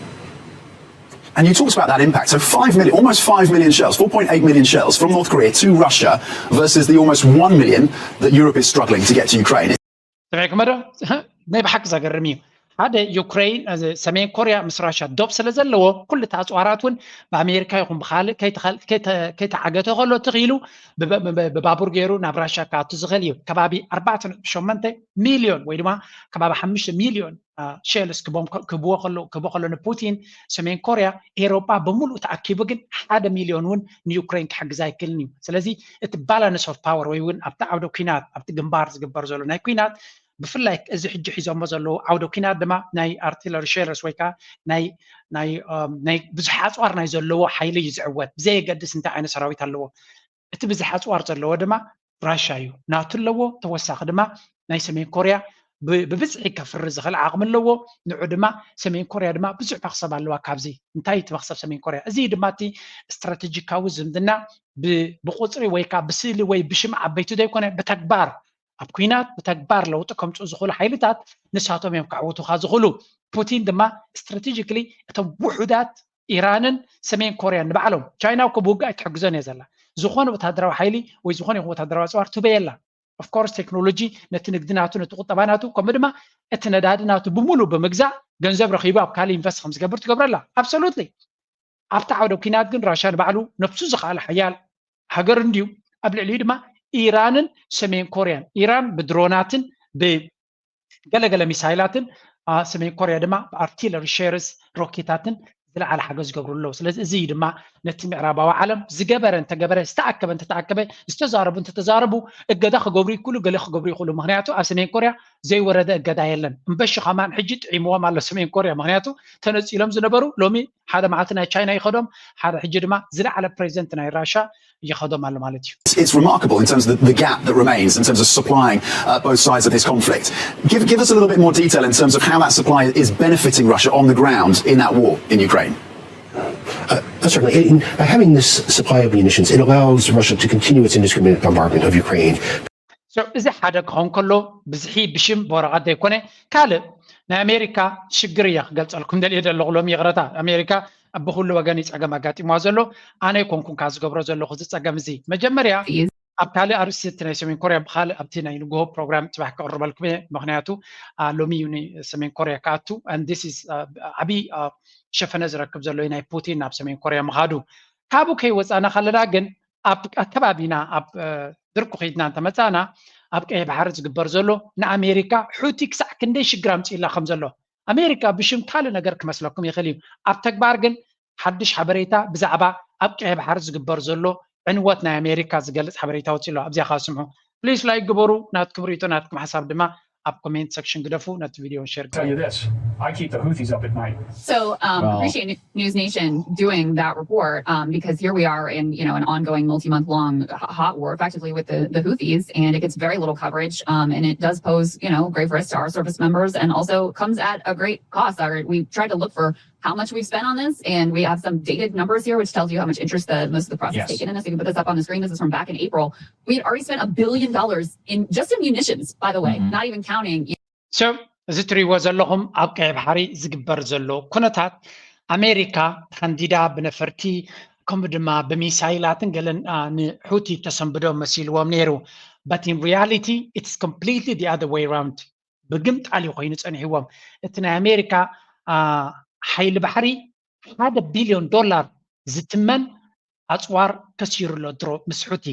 And you talked about that impact. So five million, almost five million shells, four point eight million shells from North Korea to Russia versus the almost one million that Europe is struggling to get to Ukraine. ሰሚዕኩሞ ዶ? ናይ ብሓቂ ዘገርም እዩ። ሓደ ዩክሬን ሰሜን ኮርያ ምስ ራሻ ዶብ ስለ ዘለዎ ኩሉ እቲ ኣፅዋራት እውን ብኣሜሪካ ይኹን ብካልእ ከይተዓገተ ከሎ ትኽኢሉ ብባቡር ገይሩ ናብ ራሻ ክኣቱ ዝኽእል እዩ። ከባቢ ኣርባዕተ ነጥቢ ሸሞንተ ሚልዮን ወይ ድማ ከባቢ ሓሙሽተ ሚልዮን ሸልስ ክህብዎ ከሎ ንፑቲን ሰሜን ኮርያ ኤሮጳ ብምሉእ ተኣኪቡ ግን ሓደ ሚልዮን እውን ንዩክሬን ክሕግዝ ኣይክእልን እዩ። ስለዚ እቲ ባላንስ ኦፍ ፓወር ወይ እውን ኣብቲ ዓውደ ኩናት ኣብቲ ግንባር ዝግበር ዘሎ ናይ ኩናት ብፍላይ እዚ ሕጂ ሒዞሞ ዘለዉ ዓውደ ኩናት ድማ ናይ ኣርቲለሪ ሸልስ ወይ ከዓ ናይ ብዙሕ ኣፅዋር ናይ ዘለዎ ሓይሊ እዩ ዝዕወት ብዘየገድስ እንታይ ዓይነት ሰራዊት ኣለዎ። እቲ ብዝሕ ኣፅዋር ዘለዎ ድማ ራሻ እዩ ናቱ ኣለዎ። ተወሳኺ ድማ ናይ ሰሜን ኮርያ ብብዝሒ ከፍሪ ዝኽእል ዓቕሚ ኣለዎ። ንዑ ድማ ሰሜን ኮርያ ድማ ብዙሕ መክሰብ ኣለዋ። ካብዚ እንታይ እቲ መክሰብ ሰሜን ኮርያ እዚ ድማ እቲ ስትራቴጂካዊ ዝምድና ብቁፅሪ ወይ ከዓ ብስእሊ ወይ ብሽም ዓበይቲ ዘይኮነ ብተግባር ኣብ ኩናት ብተግባር ለውጢ ከምፅኡ ዝኽእሉ ሓይልታት ንሳቶም እዮም ከዕውቱካ ዝኽእሉ። ፑቲን ድማ ስትራቴጂክሊ እቶም ውሑዳት ኢራንን ሰሜን ኮርያን ንባዕሎም ቻይና እኮ ብውግእ ኣይትሕግዞን እየ ዘላ ዝኾነ ወታደራዊ ሓይሊ ወይ ዝኾነ ይኹን ወታደራዊ ኣፅዋር ትበ የላ። ኦፍኮርስ ቴክኖሎጂ ነቲ ንግዲ ናቱ ነቲ ቁጠባ ናቱ ከምኡ ድማ እቲ ነዳዲ ናቱ ብምሉእ ብምግዛእ ገንዘብ ረኺቡ ኣብ ካልእ ኢንቨስት ከም ዝገብር ትገብረላ። ኣብሶሉትሊ ኣብቲ ዓውደ ኩናት ግን ራሻ ንባዕሉ ነብሱ ዝኸኣለ ሓያል ሃገር እንድዩ። ኣብ ልዕሊኡ ድማ ኢራንን ሰሜን ኮርያን ኢራን ብድሮናትን ብገለገለ ሚሳይላትን ሰሜን ኮርያ ድማ ብኣርቲለሪ ሸርስ ሮኬታትን ዝለዓለ ሓገዝ ዝገብሩ ኣለዉ። ስለዚ እዚ እዩ ድማ ነቲ ምዕራባዊ ዓለም ዝገበረ እንተገበረ ዝተኣከበ እንተተኣከበ ዝተዛረቡ እንተተዛረቡ እገዳ ክገብሩ ይክእሉ ገለ ክገብሩ ይክእሉ። ምክንያቱ ኣብ ሰሜን ኮርያ ዘይወረደ እገዳ የለን። እምበሺ ከማን ሕጂ ጥዒምዎም ኣሎ ሰሜን ኮርያ። ምክንያቱ ተነፂሎም ዝነበሩ ሎሚ ሓደ መዓልቲ ናይ ቻይና ይኸዶም ሓደ ሕጂ ድማ ዝለዓለ ፕሬዚደንት ናይ ራሻ ይኸዶም ኣሎ ማለት እዩ። It's remarkable in terms of the, the gap that remains in terms of supplying uh, both sides of this conflict. Give, give us a little bit more detail in terms of how that supply is benefiting Russia on the ground in that war in Ukraine. Uh, certainly, in, by having this supply of munitions, it allows Russia to continue its indiscriminate bombardment of Ukraine. እዚ ሓደ ክኸውን ከሎ ብዝሒ ብሽም ብወረቐት ዘይኮነ ካልእ ናይ ኣሜሪካ ሽግር እያ ክገልፀልኩም ደልየ ዘለኹ ሎሚ ይቕረታ ኣሜሪካ ብኩሉ ወገን እዩ ጸገም ኣጋጢምዋ ዘሎ። ኣነ ኣይኮንኩን ካብ ዝገብሮ ዘለኹ እዚ ጸገም እዚ። መጀመርያ Is- ኣብ ካልእ ኣርእስቲ እቲ ናይ ሰሜን ኮርያ ብኻልእ ኣብቲ ናይ ንግሆ ፕሮግራም ጽባሕ ክቕርበልኩም እየ። ምኽንያቱ አ፣ ሎሚ እዩ ንሰሜን ኮርያ ክኣቱ and this is አ፣ ዓብዪ አ፣ ሸፈነ ዝረክብ ዘሎ እዩ ናይ ፑቲን ናብ ሰሜን ኮርያ ምኻዱ። ካብኡ ከይወፃና ከለና ግን ኣብ ኣከባቢና ኣብ አ፣ ድርኩ ኺድና እንተመፃና ኣብ ቀይሕ ባሕሪ ዝግበር ዘሎ ንኣሜሪካ ሑቲ ክሳዕ ክንደይ ሽግር ኣምፅእላ ከም ዘሎ ኣሜሪካ ብሽም ካልእ ነገር ክመስለኩም ይኽእል እዩ። ኣብ ተግባር ግን ሓድሽ ሓበሬታ ብዛዕባ ኣብ ቀይሕ ባሕሪ ዝግበር ዘሎ ዕንወት ናይ ኣሜሪካ ዝገልፅ ሓበሬታ ወፂ ኣሎ። ኣብዚኣ ከዓ ስምዑ። ፕሊስ ላይክ ግበሩ። ናትኩም ርእይቶ ናትኩም ሓሳብ ድማ ኣብ ኮሜንት ሰክሽን ግደፉ። ነቲ ቪድዮ ሸር Tell you this, I keep the Houthis up at night. So um, Well- appreciate News Nation doing that report um, because here we are in you know an ongoing multi-month long h- hot war effectively with the, the Houthis, and it gets very little coverage, um, and it does pose you know grave risk to our service members, and also comes at a great cost. Our, we tried to look for how much we've spent on this, and we have some dated numbers here, which tells you how much interest the most of the press Yes. has taken in this. We can put this up on the screen. This is from back in April. We had already spent a billion dollars in just in munitions, by the way, Mhm. not even counting So እዚ ትሪእዎ ዘለኹም ኣብ ቀይ ባሕሪ ዝግበር ዘሎ ኩነታት ኣሜሪካ ተኸንዲዳ ብነፈርቲ ከምኡ ድማ ብሚሳይላትን ገለን ንሑቲ ተሰንብዶ መሲልዎም ነይሩ። But in reality it's completely the other way around። ብግምጣል እዩ ኮይኑ ጸኒሕዎም። እቲ ናይ ኣሜሪካ ሓይሊ ባሕሪ ሓደ ቢልዮን ዶላር ዝትመን ኣፅዋር ከሲሩ ኣሎ ድሮ ምስ ሑቲ።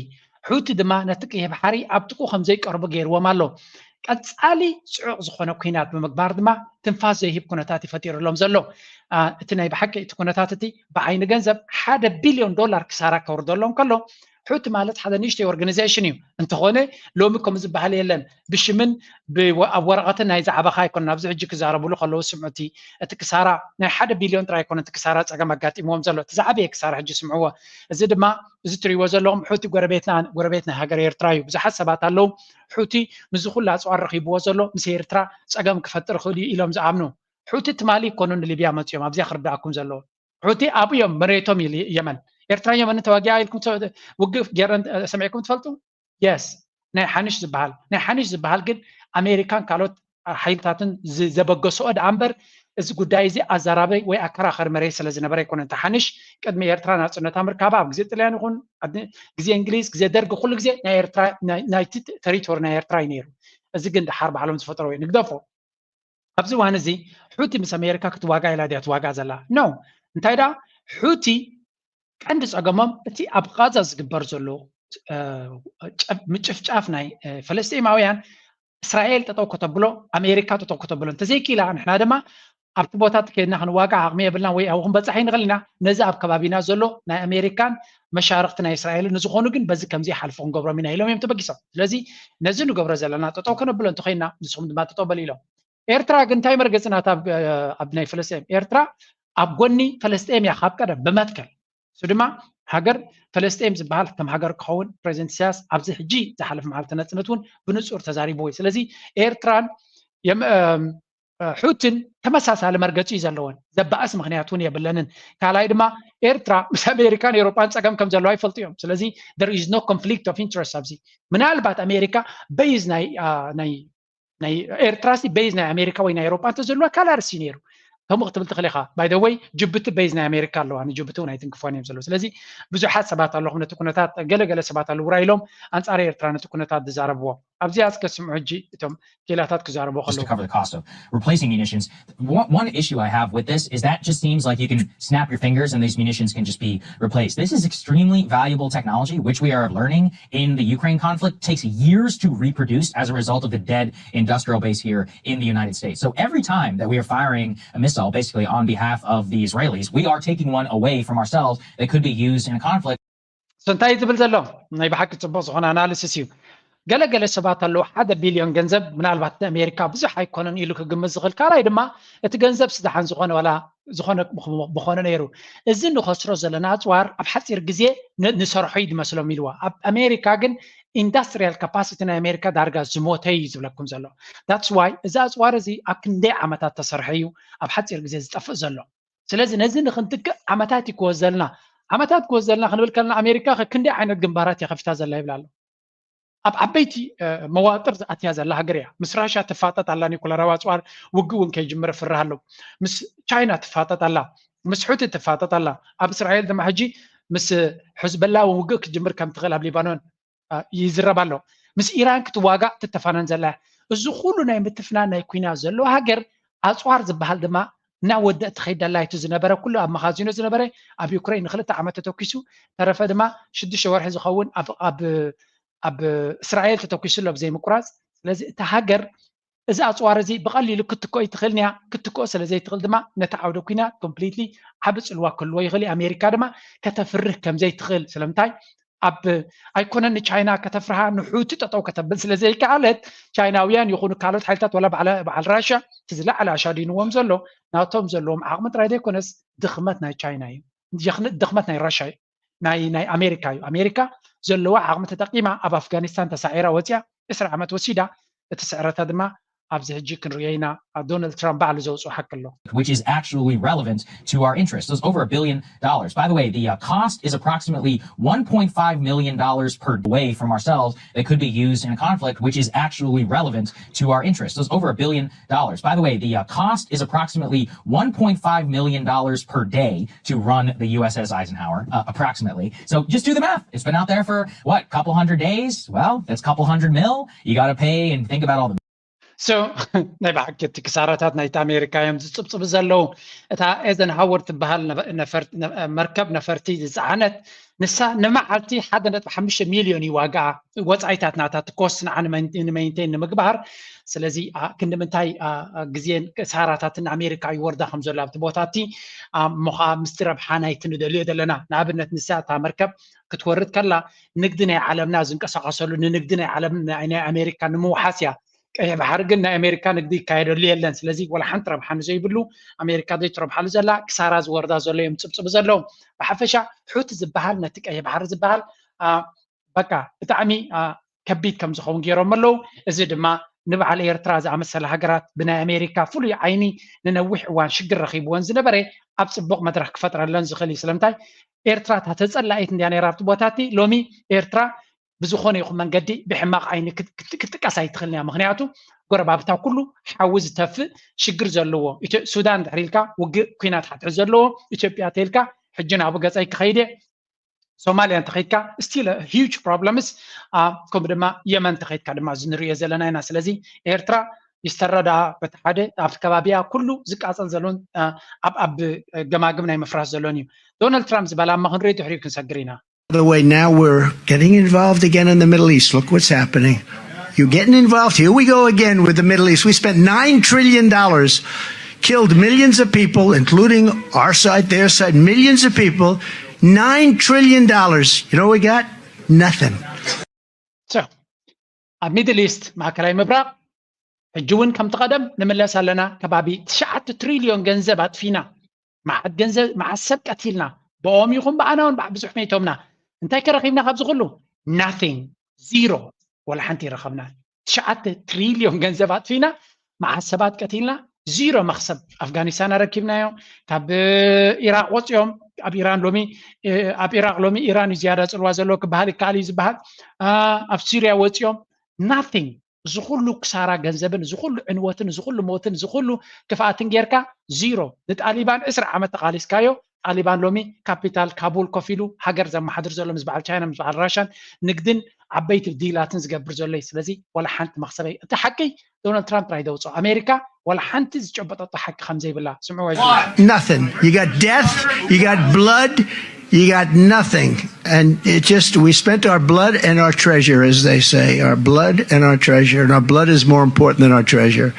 ሑቲ ድማ ነቲ ቀይሕ ባሕሪ ኣብ ጥቁ ከም ዘይቀርቡ ገይርዎም ኣሎ። ቀፃሊ ፅዑቕ ዝኾነ ኩናት ብምግባር ድማ ትንፋስ ዘይህብ ኩነታት ይፈጢርሎም ዘሎ። እቲ ናይ ብሓቂ እቲ ኩነታት እቲ ብዓይኒ ገንዘብ ሓደ ቢልዮን ዶላር ክሳራ ከውርደሎም ከሎ ሑቲ ማለት ሓደ ንእሽተይ ኦርጋኒዜሽን እዩ። እንተኾነ ሎሚ ከም ዝበሃል የለን ብሽምን ኣብ ወረቐትን ናይ ዝዓበኻ ኣይኮነን። ኣብዚ ሕጂ ክዛረብሉ ከለዉ ስምዑቲ እቲ ክሳራ ናይ ሓደ ቢልዮን ጥራይ ኣይኮነን። እቲ ክሳራ ፀገም ኣጋጢምዎም ዘሎ እቲ ዝዓበየ ክሳራ ሕጂ ስምዕዎ። እዚ ድማ እዚ ትሪእዎ ዘለኹም ሑቲ ጎረቤትና ጎረቤት ናይ ሃገር ኤርትራ እዩ። ብዙሓት ሰባት ኣለዉ ሑቲ ምስዚ ኩሉ ኣፅዋር ረኺብዎ ዘሎ ምስ ኤርትራ ፀገም ክፈጥር ይኽእል እዩ ኢሎም ዝኣምኑ። ሑቲ ትማሊ ይኮኑ ንሊብያ መፅኦም ኣብዚኣ ክርዳእኩም ዘለዎ። ሑቲ ኣብኡ እዮም መሬቶም ኢሉ የመን። ኤርትራ የመን ተዋጊኣ ኢልኩም ውግእ ገይረን ሰሚዕኩም ትፈልጡ? የስ ናይ ሓንሽ ዝበሃል ናይ ሓንሽ ዝበሃል ግን ኣሜሪካን ካልኦት ሓይልታትን ዘበገስኦ ደኣ እምበር እዚ ጉዳይ እዚ ኣዘራባይ ወይ ኣከራኸሪ መሬት ስለ ዝነበረ ኣይኮነን። ተሓንሽ ቅድሚ ኤርትራ ናፅነታ ምርካባ ኣብ ግዜ ጥልያን ይኹን ግዜ እንግሊዝ ግዜ ደርጊ ኩሉ ግዜ ናይ ኤርትራ ናይቲ ተሪቶሪ ናይ ኤርትራ እዩ ነይሩ። እዚ ግን ደሓር ባዕሎም ዝፈጠሮ ወይ ንግደፎ። ኣብዚ እዋን እዚ ሑቲ ምስ ኣሜሪካ ክትዋጋ ኢላ ድያ ትዋጋ ዘላ? ኖ። እንታይ ደኣ ሑቲ ቀንዲ ጸገሞም እቲ ኣብ ቃዛ ዝግበር ዘሎ ምጭፍጫፍ ናይ ፈለስጢማውያን እስራኤል ጠጠው ከተብሎ ኣሜሪካ ጠጠው ከተብሎ እንተዘይክኢላ ንሕና ድማ ኣብቲ ቦታ እቲ ከድና ክንዋጋ ዓቕሚ የብልና ወይ ኣብኡ ክንበፅሕ ይንኽእል ኢና። ነዚ ኣብ ከባቢና ዘሎ ናይ ኣሜሪካን መሻርክቲ ናይ እስራኤልን ንዝኾኑ ግን በዚ ከምዚ ይሓልፉ ክንገብሮም ኢና ኢሎም እዮም ተበጊሶም። ስለዚ ነዚ ንገብሮ ዘለና ጠጠው ከነብሎ እንተኮይና ንስኹም ድማ ጠጠው በሉ ኢሎም። ኤርትራ ግን እንታይ መርገፂ ናታ ኣብ ናይ ፈለስጤም? ኤርትራ ኣብ ጎኒ ፈለስጤም እያ ካብ ቀደም ብመትከል። እሱ ድማ ሃገር ፈለስጤም ዝበሃል ከም ሃገር ክኸውን ፕሬዚደንት ኢሳያስ ኣብዚ ሕጂ ዝሓለፈ መዓልቲ ናጽነት እውን ብንጹር ተዛሪብዎ እዩ። ስለዚ ኤርትራን ሑትን ተመሳሳሊ መርገፂ እዩ ዘለወን። ዘባእስ ምኽንያት እውን የብለንን። ካልኣይ ድማ ኤርትራ ምስ ኣሜሪካን ኤውሮጳን ፀገም ከም ዘለዋ ይፈልጡ እዮም። ስለዚ there is no conflict of interest ኣብዚ። ምናልባት ኣሜሪካ በይዝ ናይ ናይ ኤርትራ ሲ በይዝ ናይ ኣሜሪካ ወይ ናይ ኤውሮጳ እንተዘለዋ ካልእ ኣርእስቲ ነይሩ። ከምኡ ክትብል ትኽእል ኢኻ። By the way ጅቡቲ በይዝ ናይ ኣሜሪካ ኣለዋ። ንጅቡቲ እውን ኣይትንክፎን እዮም ዘለዉ። ስለዚ ብዙሓት ሰባት ኣለኹም ነቲ ኩነታት ገለገለ ሰባት ኣለዉ ውራ ኢሎም ኣንጻር ኤርትራ ነቲ ኩነታት ዝዛረብዎ። ኣብዚኣ እስከ ስምዑ ሕጂ እቶም ኬላታት ክዛረቡ just to ከለዉ። Cover the cost of replacing munitions. One, one issue I have with this is that just seems like you can snap your fingers and these munitions can just be replaced. This is extremely valuable technology, which we are learning in the Ukraine conflict. Takes years to reproduce as a result of the dead industrial base here in the United States. So every time that we are firing a missile, basically on behalf of the Israelis, we are taking one away from ourselves that could be used in a conflict. So እንታይ እዩ ዝብል ዘሎ? ናይ ብሓቂ ጽቡቕ ዝኾነ ኣናሊሲስ እዩ። ገለገለ ሰባት ኣለዉ ሓደ ቢልዮን ገንዘብ ምናልባት ንኣሜሪካ ብዙሕ ኣይኮነን ኢሉ ክግምት ዝኽእል። ካልኣይ ድማ እቲ ገንዘብ ስደሓን ዝኾነ ዋላ ዝኾነ ብኾነ ነይሩ። እዚ ንኸስሮ ዘለና ኣፅዋር ኣብ ሓፂር ግዜ ንሰርሖ እዩ ዝመስሎም ኢልዋ። ኣብ ኣሜሪካ ግን ኢንዳስትሪያል ካፓሲቲ ናይ ኣሜሪካ ዳርጋ ዝሞተ እዩ ዝብለኩም ዘሎ። That's why እዚ ኣፅዋር እዚ ኣብ ክንደይ ዓመታት ተሰርሐ እዩ ኣብ ሓፂር ግዜ ዝጠፍእ ዘሎ? ስለዚ ነዚ ንክንትክእ ዓመታት እዩ ክወዘልና። ዓመታት ክወዘልና ክንብል ከለና ኣሜሪካ ክንደይ ዓይነት ግንባራት እያ ከፊታ ዘላ ይብል ኣሎ። ኣብ ዓበይቲ መዋጥር ዝኣትያ ዘላ ሃገር እያ። ምስ ራሻ ትፋጠጥ ኣላ፣ ኒኩለራዊ ኣፅዋር ውግእ እውን ከይጅምር ፍርህ ኣሎ። ምስ ቻይና ትፋጠጥ ኣላ። ምስ ሑቲ ትፋጠጥ ኣላ። ኣብ እስራኤል ድማ ሕጂ ምስ ሕዝበላ እውን ውግእ ክትጅምር ከም ትኽእል ኣብ ሊባኖን ይዝረብ ኣሎ። ምስ ኢራን ክትዋጋእ ትተፋነን ዘላ። እዚ ኩሉ ናይ ምትፍናን ናይ ኩናት ዘለዎ ሃገር ኣፅዋር ዝበሃል ድማ እናወደእ ትኸይድ ኣላ። እቲ ዝነበረ ኩሉ ኣብ መኻዚኖ ዝነበረ ኣብ ዩክሬን ንክልተ ዓመት ተተኪሱ፣ ተረፈ ድማ ሽዱሽተ ወርሒ ዝኸውን ኣብ ኣብ ኣብ እስራኤል ተተኪሱ ኣሎ ብዘይ ምቁራፅ። ስለዚ እታ ሃገር እዚ ኣፅዋር እዚ ብቐሊሉ ክትኮ ይትኽእል እያ። ክትኮ ስለ ዘይትኽእል ድማ ነቲ ዓውደ ኩናት ኮምፕሊትሊ ዓቢ ፅልዋ ክህልዎ ይኽእል እዩ። ኣሜሪካ ድማ ከተፍርህ ከም ዘይትኽእል። ስለምንታይ? ኣብ ኣይኮነን ንቻይና ከተፍርሃ፣ ንሑቲ ጠጠው ከተብል ስለ ዘይከኣለት፣ ቻይናውያን ይኹኑ ካልኦት ሓይልታት፣ ዋላ በዓል ራሻ እቲ ዝለዓለ ኣሻዲንዎም ዘሎ ናቶም ዘለዎም ዓቕሚ ጥራይ ዘይኮነስ ድኽመት ናይ ቻይና እዩ። ድኽመት ናይ ራሻ እዩ፣ ናይ ናይ ኣሜሪካ እዩ። ኣሜሪካ ዘለዋ ዓቕሚ ተጠቂማ ኣብ ኣፍጋኒስታን ተሳዒራ ወፂኣ ዕስራ ዓመት ወሲዳ። እቲ ስዕረታ ድማ ኣብዚ ሕጂ ክንሪኦ ኢና። ዶናልድ ትራምፕ ባዕሉ ዘውፅኦ ሓቂ ኣሎ። Which is actually relevant to our interests. It's over a billion dollars. By the way, the uh, cost is approximately one point five million dollars per away from ourselves that could be used in a conflict, which is actually relevant to our interests. It's over a billion dollars. By the way, the uh, cost is approximately one point five million dollars per day to run the U S S Eisenhower, uh, approximately. So just do the math. It's been out there for what, couple hundred days? Well, that's couple hundred mil. You got to pay and think about all the So ናይ ብሓቂ እቲ ክሳራታት ናይቲ ኣሜሪካ እዮም ዝፅብፅቡ ዘለዉ። እታ ኤዘንሃወር ትበሃል መርከብ ነፈርቲ ዝፀዓነት ንሳ ንመዓልቲ ሓደ ነጥቢ ሓሙሽተ ሚልዮን እዩ ዋጋ ወፃኢታት ናታ ትኮስ ንዓ ንመይንቴን ንምግባር። ስለዚ ክንዲ ምንታይ ግዜን ክሳራታትን ኣሜሪካ ይወርዳ ከም ዘሎ ኣብቲ ቦታ እቲ እሞኻ ምስቲ ረብሓ ናይቲ ንደልዮ ዘለና። ንኣብነት ንሳ እታ መርከብ ክትወርድ ከላ ንግዲ ናይ ዓለምና ዝንቀሳቐሰሉ ንንግዲ ናይ ዓለም ናይ ኣሜሪካ ንምውሓስ እያ። ቀይሕ ባሕሪ ግን ናይ ኣሜሪካ ንግዲ ይካየደሉ የለን። ስለዚ ወላ ሓንቲ ረብሓ ንዘይብሉ ኣሜሪካ ዘይትረብሓሉ ዘላ ክሳራ ዝወርዳ ዘሎ እዮም ፅብፅቡ ዘለዉ። ብሓፈሻ ሑቲ ዝበሃል ነቲ ቀይሕ ባሕሪ ዝበሃል በቃ ብጣዕሚ ከቢድ ከም ዝኸውን ገይሮም ኣለዉ። እዚ ድማ ንበዓል ኤርትራ ዝኣመሰለ ሃገራት ብናይ ኣሜሪካ ፍሉይ ዓይኒ ንነዊሕ እዋን ሽግር ረኺብወን ዝነበረ ኣብ ፅቡቕ መድረኽ ክፈጥረለን ዝኽእል እዩ። ስለምንታይ? ኤርትራ እታ ተፀላኢት እንድያ ነይራ ኣብቲ ቦታ እቲ። ሎሚ ኤርትራ ብዝኾነ ይኹን መንገዲ ብሕማቕ ዓይኒ ክትጥቀስ ኣይትኽእልን እያ። ምኽንያቱ ጎረባብታ ኩሉ ሓዊ ዝተፍእ ሽግር ዘለዎ፣ ሱዳን ድሕሪ ኢልካ ውግእ ኩናት ሓድሕድ ዘለዎ፣ ኢትዮጵያ ተይልካ ሕጂ ናብኡ ገፀይ ክኸይድ እየ፣ ሶማልያ እንተኸይድካ still huge problems፣ ከምኡ ድማ የመን እንተኸይድካ ድማ እዚ ንሪኦ ዘለና ኢና። ስለዚ ኤርትራ ይስተረዳ በቲ ሓደ ኣብቲ ከባቢያ ኩሉ ዝቃፀል ዘሎን ኣብ ኣብ ገማግም ናይ ምፍራስ ዘሎን እዩ። ዶናልድ ትራምፕ ዝበላ እማ ክንሪኦ ድሕሪኡ ክንሰግር ኢና። By the way, now we're getting involved again in the Middle East. Look what's happening. You're getting involved. Here we go again with the Middle East. We spent nine trillion dollars, killed millions of people, including our side, their side, millions of people. Nine trillion dollars. You know what we got? Nothing. So, ኣብ ሚድል ኢስት ማእከላይ ምብራቕ ሕጂ እውን ከምቲ ቀደም ንምለስ ኣለና። ከባቢ ትሽዓተ ትሪልዮን ገንዘብ ኣጥፊና፣ መዓት ገንዘብ፣ መዓት ሰብ ቀቲልና፣ ብኦም ይኹን ብኣና እውን ብዙሕ መይቶምና። እንታይ ከረኺብና ካብዚ ኩሉ? Nothing፣ ዚሮ፣ ወላ ሓንቲ ይረኸብና። ትሽዓተ ትሪልዮን ገንዘብ ኣጥፊና፣ መዓት ሰባት ቀቲልና፣ ዚሮ መኽሰብ። ኣፍጋኒስታን ኣረኪብናዮ፣ ካብ ኢራቅ ወፂኦም፣ ኣብ ኢራን ሎሚ ኣብ ኢራቅ ሎሚ ኢራን እዩ ዝያዳ ፅልዋ ዘለዎ ክበሃል ይከኣል እዩ ዝበሃል። ኣብ ሲርያ ወፂኦም፣ nothing። እዚ ኩሉ ክሳራ ገንዘብን እዚ ኩሉ ዕንወትን እዚ ኩሉ ሞትን እዚ ኩሉ ክፍኣትን ጌርካ ዚሮ። ንጣሊባን ዕስራ ዓመት ተቓሊስካዮ፣ ጣሊባን ሎሚ ካፒታል ካቡል ኮፍ ኢሉ ሃገር ዘመሓድር ዘሎ ምስ በዓል ቻይና ምስ በዓል ራሻን ንግድን ዓበይቲ ዲላትን ዝገብር ዘሎ እዩ። ስለዚ ወላ ሓንቲ መኽሰበይ እቲ ሓቂ ዶናልድ ትራምፕ ጥራይ ደውፅኦ። ኣሜሪካ ወላ ሓንቲ ዝጨበጠቶ ሓቂ ከም ዘይብላ ስምዕዎ። Nothing. You got death, you got blood, you got nothing. And it just, we spent our blood and our treasure, as they say, our blood and our treasure. And our blood is more important than our treasure.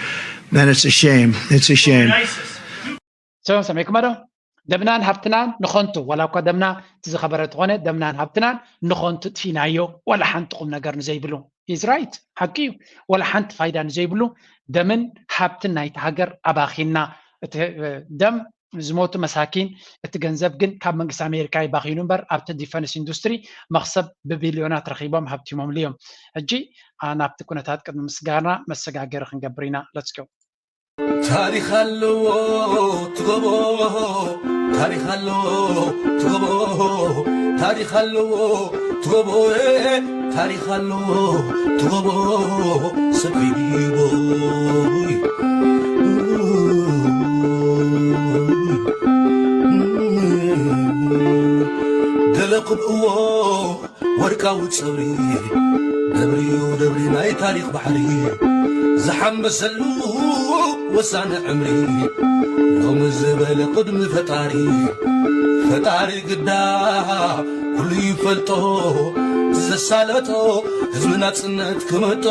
And it's a shame. It's a shame. ሰላም ሰሚዕኩሞ ዶ? ደምናን ሃብትናን ንኸንቱ፣ ዋላ እኳ ደምና እቲ ዝኸበረ ተኾነ፣ ደምናን ሃብትናን ንኸንቱ ጥፊናዮ፣ ዋላ ሓንቲ ቁም ነገር ንዘይብሉ። He's right፣ ሓቂ እዩ። ዋላ ሓንቲ ፋይዳ ንዘይብሉ ደምን ሃብትን ናይቲ ሃገር ኣባኺና። እቲ ደም ዝሞቱ መሳኪን፣ እቲ ገንዘብ ግን ካብ መንግስቲ ኣሜሪካ ይባኺኑ እምበር ኣብቲ ዲፈንስ ኢንዱስትሪ መኽሰብ ብቢልዮናት ረኺቦም ሃብቲሞምሉ እዮም። ሕጂ ናብቲ ኩነታት ቅድሚ ምስጋና መሰጋገሪ ክንገብር ኢና። Let's go። ታሪኽ ኣለዎ ትጎቦ ታሪኽ ኣለዎ ትጎቦ ታሪኽ ኣለዎ ትጎቦ ታሪኽ ኣለዎ ትጎቦ ሰፊቦ እዎ ወርቃዊ ጸብሪ ደብሪዩ ደብሪ ናይ ታሪኽ ባሕሪ ዝሓመሰሉ ወሳኒ ዕምሪ ሎሚ ዝበለ ቅድሚ ፈጣሪ ፈጣሪ ግዳ ኩሉ ይፈልጦ ዘሳለጦ ህዝቢ ናጽነት ክመጦ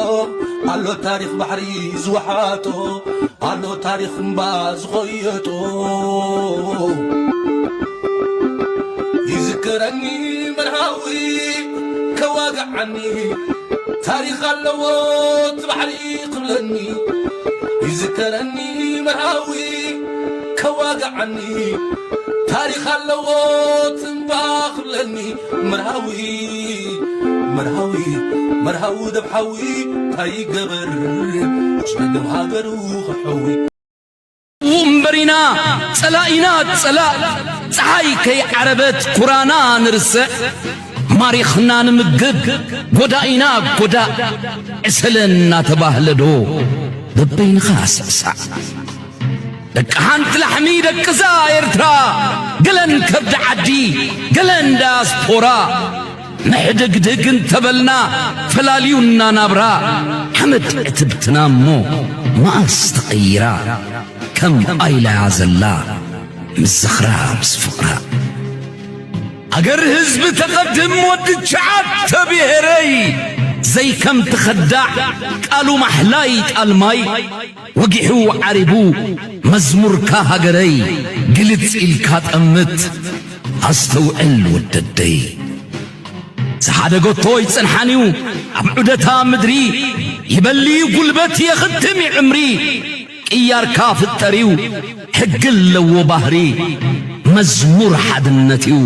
ኣሎ ታሪኽ ባሕሪ ዝወሓጦ ኣሎ ታሪኽ እምባ ዝኸየጦ ይዝከረኒ መርሃዊ ከዋግዓኒ ታሪኽ ኣለዎ እቲ ባሕሪ ክብለኒ ይዝከረኒ መርሃዊ ከዋግዓኒ ታሪኽ ኣለዎ እቲ እምባ ክብለኒ መርሃዊ መርሃዊ መርሃዊ ደብሓዊ እንታይ ይገበር ጸገም ሃገሩ ክሕዊ እምበሪና ጸላኢና ጸላእ ፀሓይ ከይዓረበት ኩራና ንርስዕ ማሪኽና ንምግብ ጎዳኢና ጎዳእ ዕሰለ እናተባህለ ዶ በበይንኻ ስዕሳዕ ደቂ ሓንቲ ላሕሚ ደቅዛ ኤርትራ ገለን ከብዲ ዓዲ ገለን ዳያስፖራ ምሕድግድግ እንተበልና ፈላልዩና ናብራ ሓመድ ዕትብትና እሞ መኣስ ተቐይራ ከም ኣይላያ ዘላ ምስ ዝኽራ ምስ ፍቕራ ኣገር ህዝቢ ተቐድም ወዲ ትሽዓተ ብሄረይ ዘይከም ትኸዳዕ ቃሉ ማሕላይ ጣልማይ ወጊሑ ዓሪቡ መዝሙርካ ሃገረይ ግልጽ ኢልካ ጠምት ኣስተውዕል ወደደይ ዝሓደገቶ ይጸንሓንዩ ኣብ ዑደታ ምድሪ ይበሊ ጉልበት የኽትም ይዕምሪ ቅያርካ ፍጠርዩ ሕጊ ኣለዎ ባህሪ መዝሙር ሓድነትዩ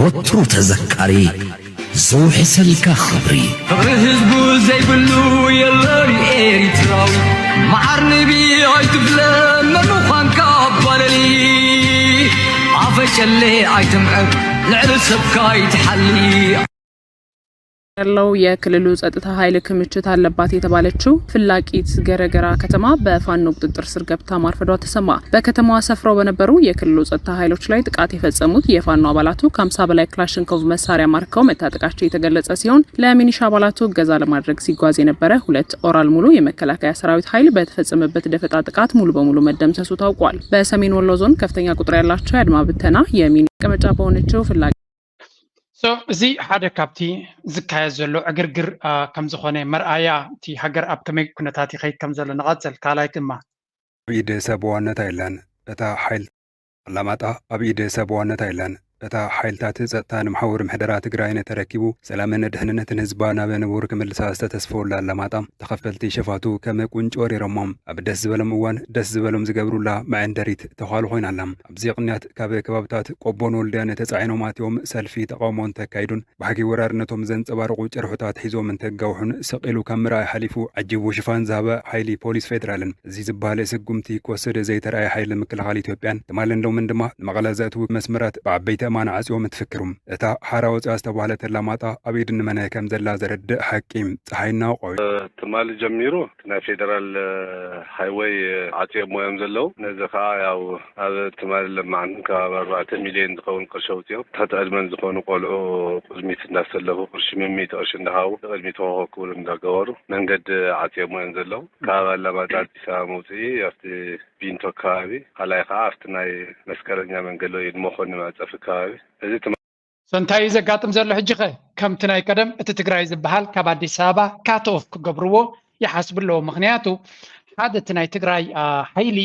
ወትሩ ተዘካሪ ዘውሕሰልካ ኽብሪ ፍቕሪ ህዝቡ ዘይብሉ የለን ኤሪትራዊ መዓር ንቢ ኣይትፍለ መምዃንካ ኣባለሊ ኣፈጨሌ ኣይትምዕር ልዕሊ ሰብካ ኣይትሓሊ ያለው የክልሉ ጸጥታ ኃይል ክምችት አለባት የተባለችው ፍላቂት ገረገራ ከተማ በፋኖ ቁጥጥር ስር ገብታ ማርፈዷ ተሰማ። በከተማዋ ሰፍረው በነበሩ የክልሉ ጸጥታ ኃይሎች ላይ ጥቃት የፈጸሙት የፋኖ አባላቱ ከ50 በላይ ክላሽንኮቭ መሳሪያ ማርከው መታጠቃቸው የተገለጸ ሲሆን ለሚኒሻ አባላቱ እገዛ ለማድረግ ሲጓዝ የነበረ ሁለት ኦራል ሙሉ የመከላከያ ሰራዊት ኃይል በተፈጸመበት ደፈጣ ጥቃት ሙሉ በሙሉ መደምሰሱ ታውቋል። በሰሜን ወሎ ዞን ከፍተኛ ቁጥር ያላቸው የአድማ ብተና የሚኒ መቀመጫ በሆነችው ፍላቂት So እዚ ሓደ ካብቲ ዝካየድ ዘሎ ዕግርግር ከም ዝኾነ መርኣያ እቲ ሃገር ኣብ ከመይ ኩነታት ይኸይድ ከም ዘሎ ንቐጽል። ካልኣይ ድማ። ኣብ ኢድ ሰብ ዋነት ኣይላን እታ ሓይል ኣላማጣ ኣብ ኢድ ሰብ ዋነት ኣይላን እታ ሓይልታት ጸጥታ ንምሓውር ምሕደራ ትግራይን ተረኪቡ ሰላምን ድሕንነትን ህዝባ ናብ ንቡር ክምልሳ ዝተተስፈወላ ኣላማጣ ተኸፈልቲ ሸፋቱ ከም ቁንጭ ወሪሮሞ ኣብ ደስ ዝበሎም እዋን ደስ ዝበሎም ዝገብሩላ መዐንደሪት ተዃሉ ኮይና ኣላ። ኣብዚ ቅንያት ካብ ከባብታት ቆቦን ወልድያን ተጻዒኖም ኣትዮም ሰልፊ ተቓውሞ እንተካይዱን ባህጊ ወራርነቶም ዘንጸባርቑ ጭርሖታት ሒዞም እንተጋውሑን ስቕ ኢሉ ካብ ምርኣይ ሓሊፉ ዓጂቡ ሽፋን ዝሃበ ሓይሊ ፖሊስ ፌደራልን እዚ ዝበሃል ስጉምቲ ክወስድ ዘይተረኣየ ሓይሊ ምክልኻል ኢትዮጵያን ትማልን ሎምን ድማ ንመቐለ ዘእትዉ መስመራት ብዓበይቲ ኣእማን ዓጽዮም እንትፍክሩ እታ ሓራ ወፂኣ ዝተባህለት ኣላማጣ ኣብ ኢድ ንመን ከም ዘላ ዘረድእ ሓቂ። ፀሓይ እናወቆ ትማሊ ጀሚሩ ናይ ፌደራል ሃይወይ ዓፅዮሞ እዮም ዘለዉ። ነዚ ከዓ ያው ኣብ ትማሊ ለማዓንትን ከባቢ ኣርባዕተ ሚልዮን ዝኸውን ቅርሺ ኣውፅኦም ትሕቲ ዕድመን ዝኾኑ ቆልዑ ቅድሚት እንዳሰለፉ ቅርሺ ሚሚት ቅርሺ እንዳሃቡ ቅድሚት ሆሆ ክብሉ እንዳገበሩ መንገዲ ዓፅዮሞ እዮም ዘለዉ። ካብ ኣላማጣ ኣዲስ ኣበባ መውፅኢ ኣብቲ ቢንቶ ከባቢ ካልኣይ ከዓ ኣብቲ ናይ መስቀለኛ መንገዲ ወይ መኮኒ መዕፀፊ ከባቢ እዚ ትማ ሰንታይ እዩ ዘጋጥም ዘሎ ሕጂ ኸ? ከምቲ ናይ ቀደም እቲ ትግራይ ዝበሃል ካብ ኣዲስ ኣበባ ካት ኦፍ ክገብርዎ ይሓስቡ ኣለዎ። ምኽንያቱ ሓደ እቲ ናይ ትግራይ ሓይሊ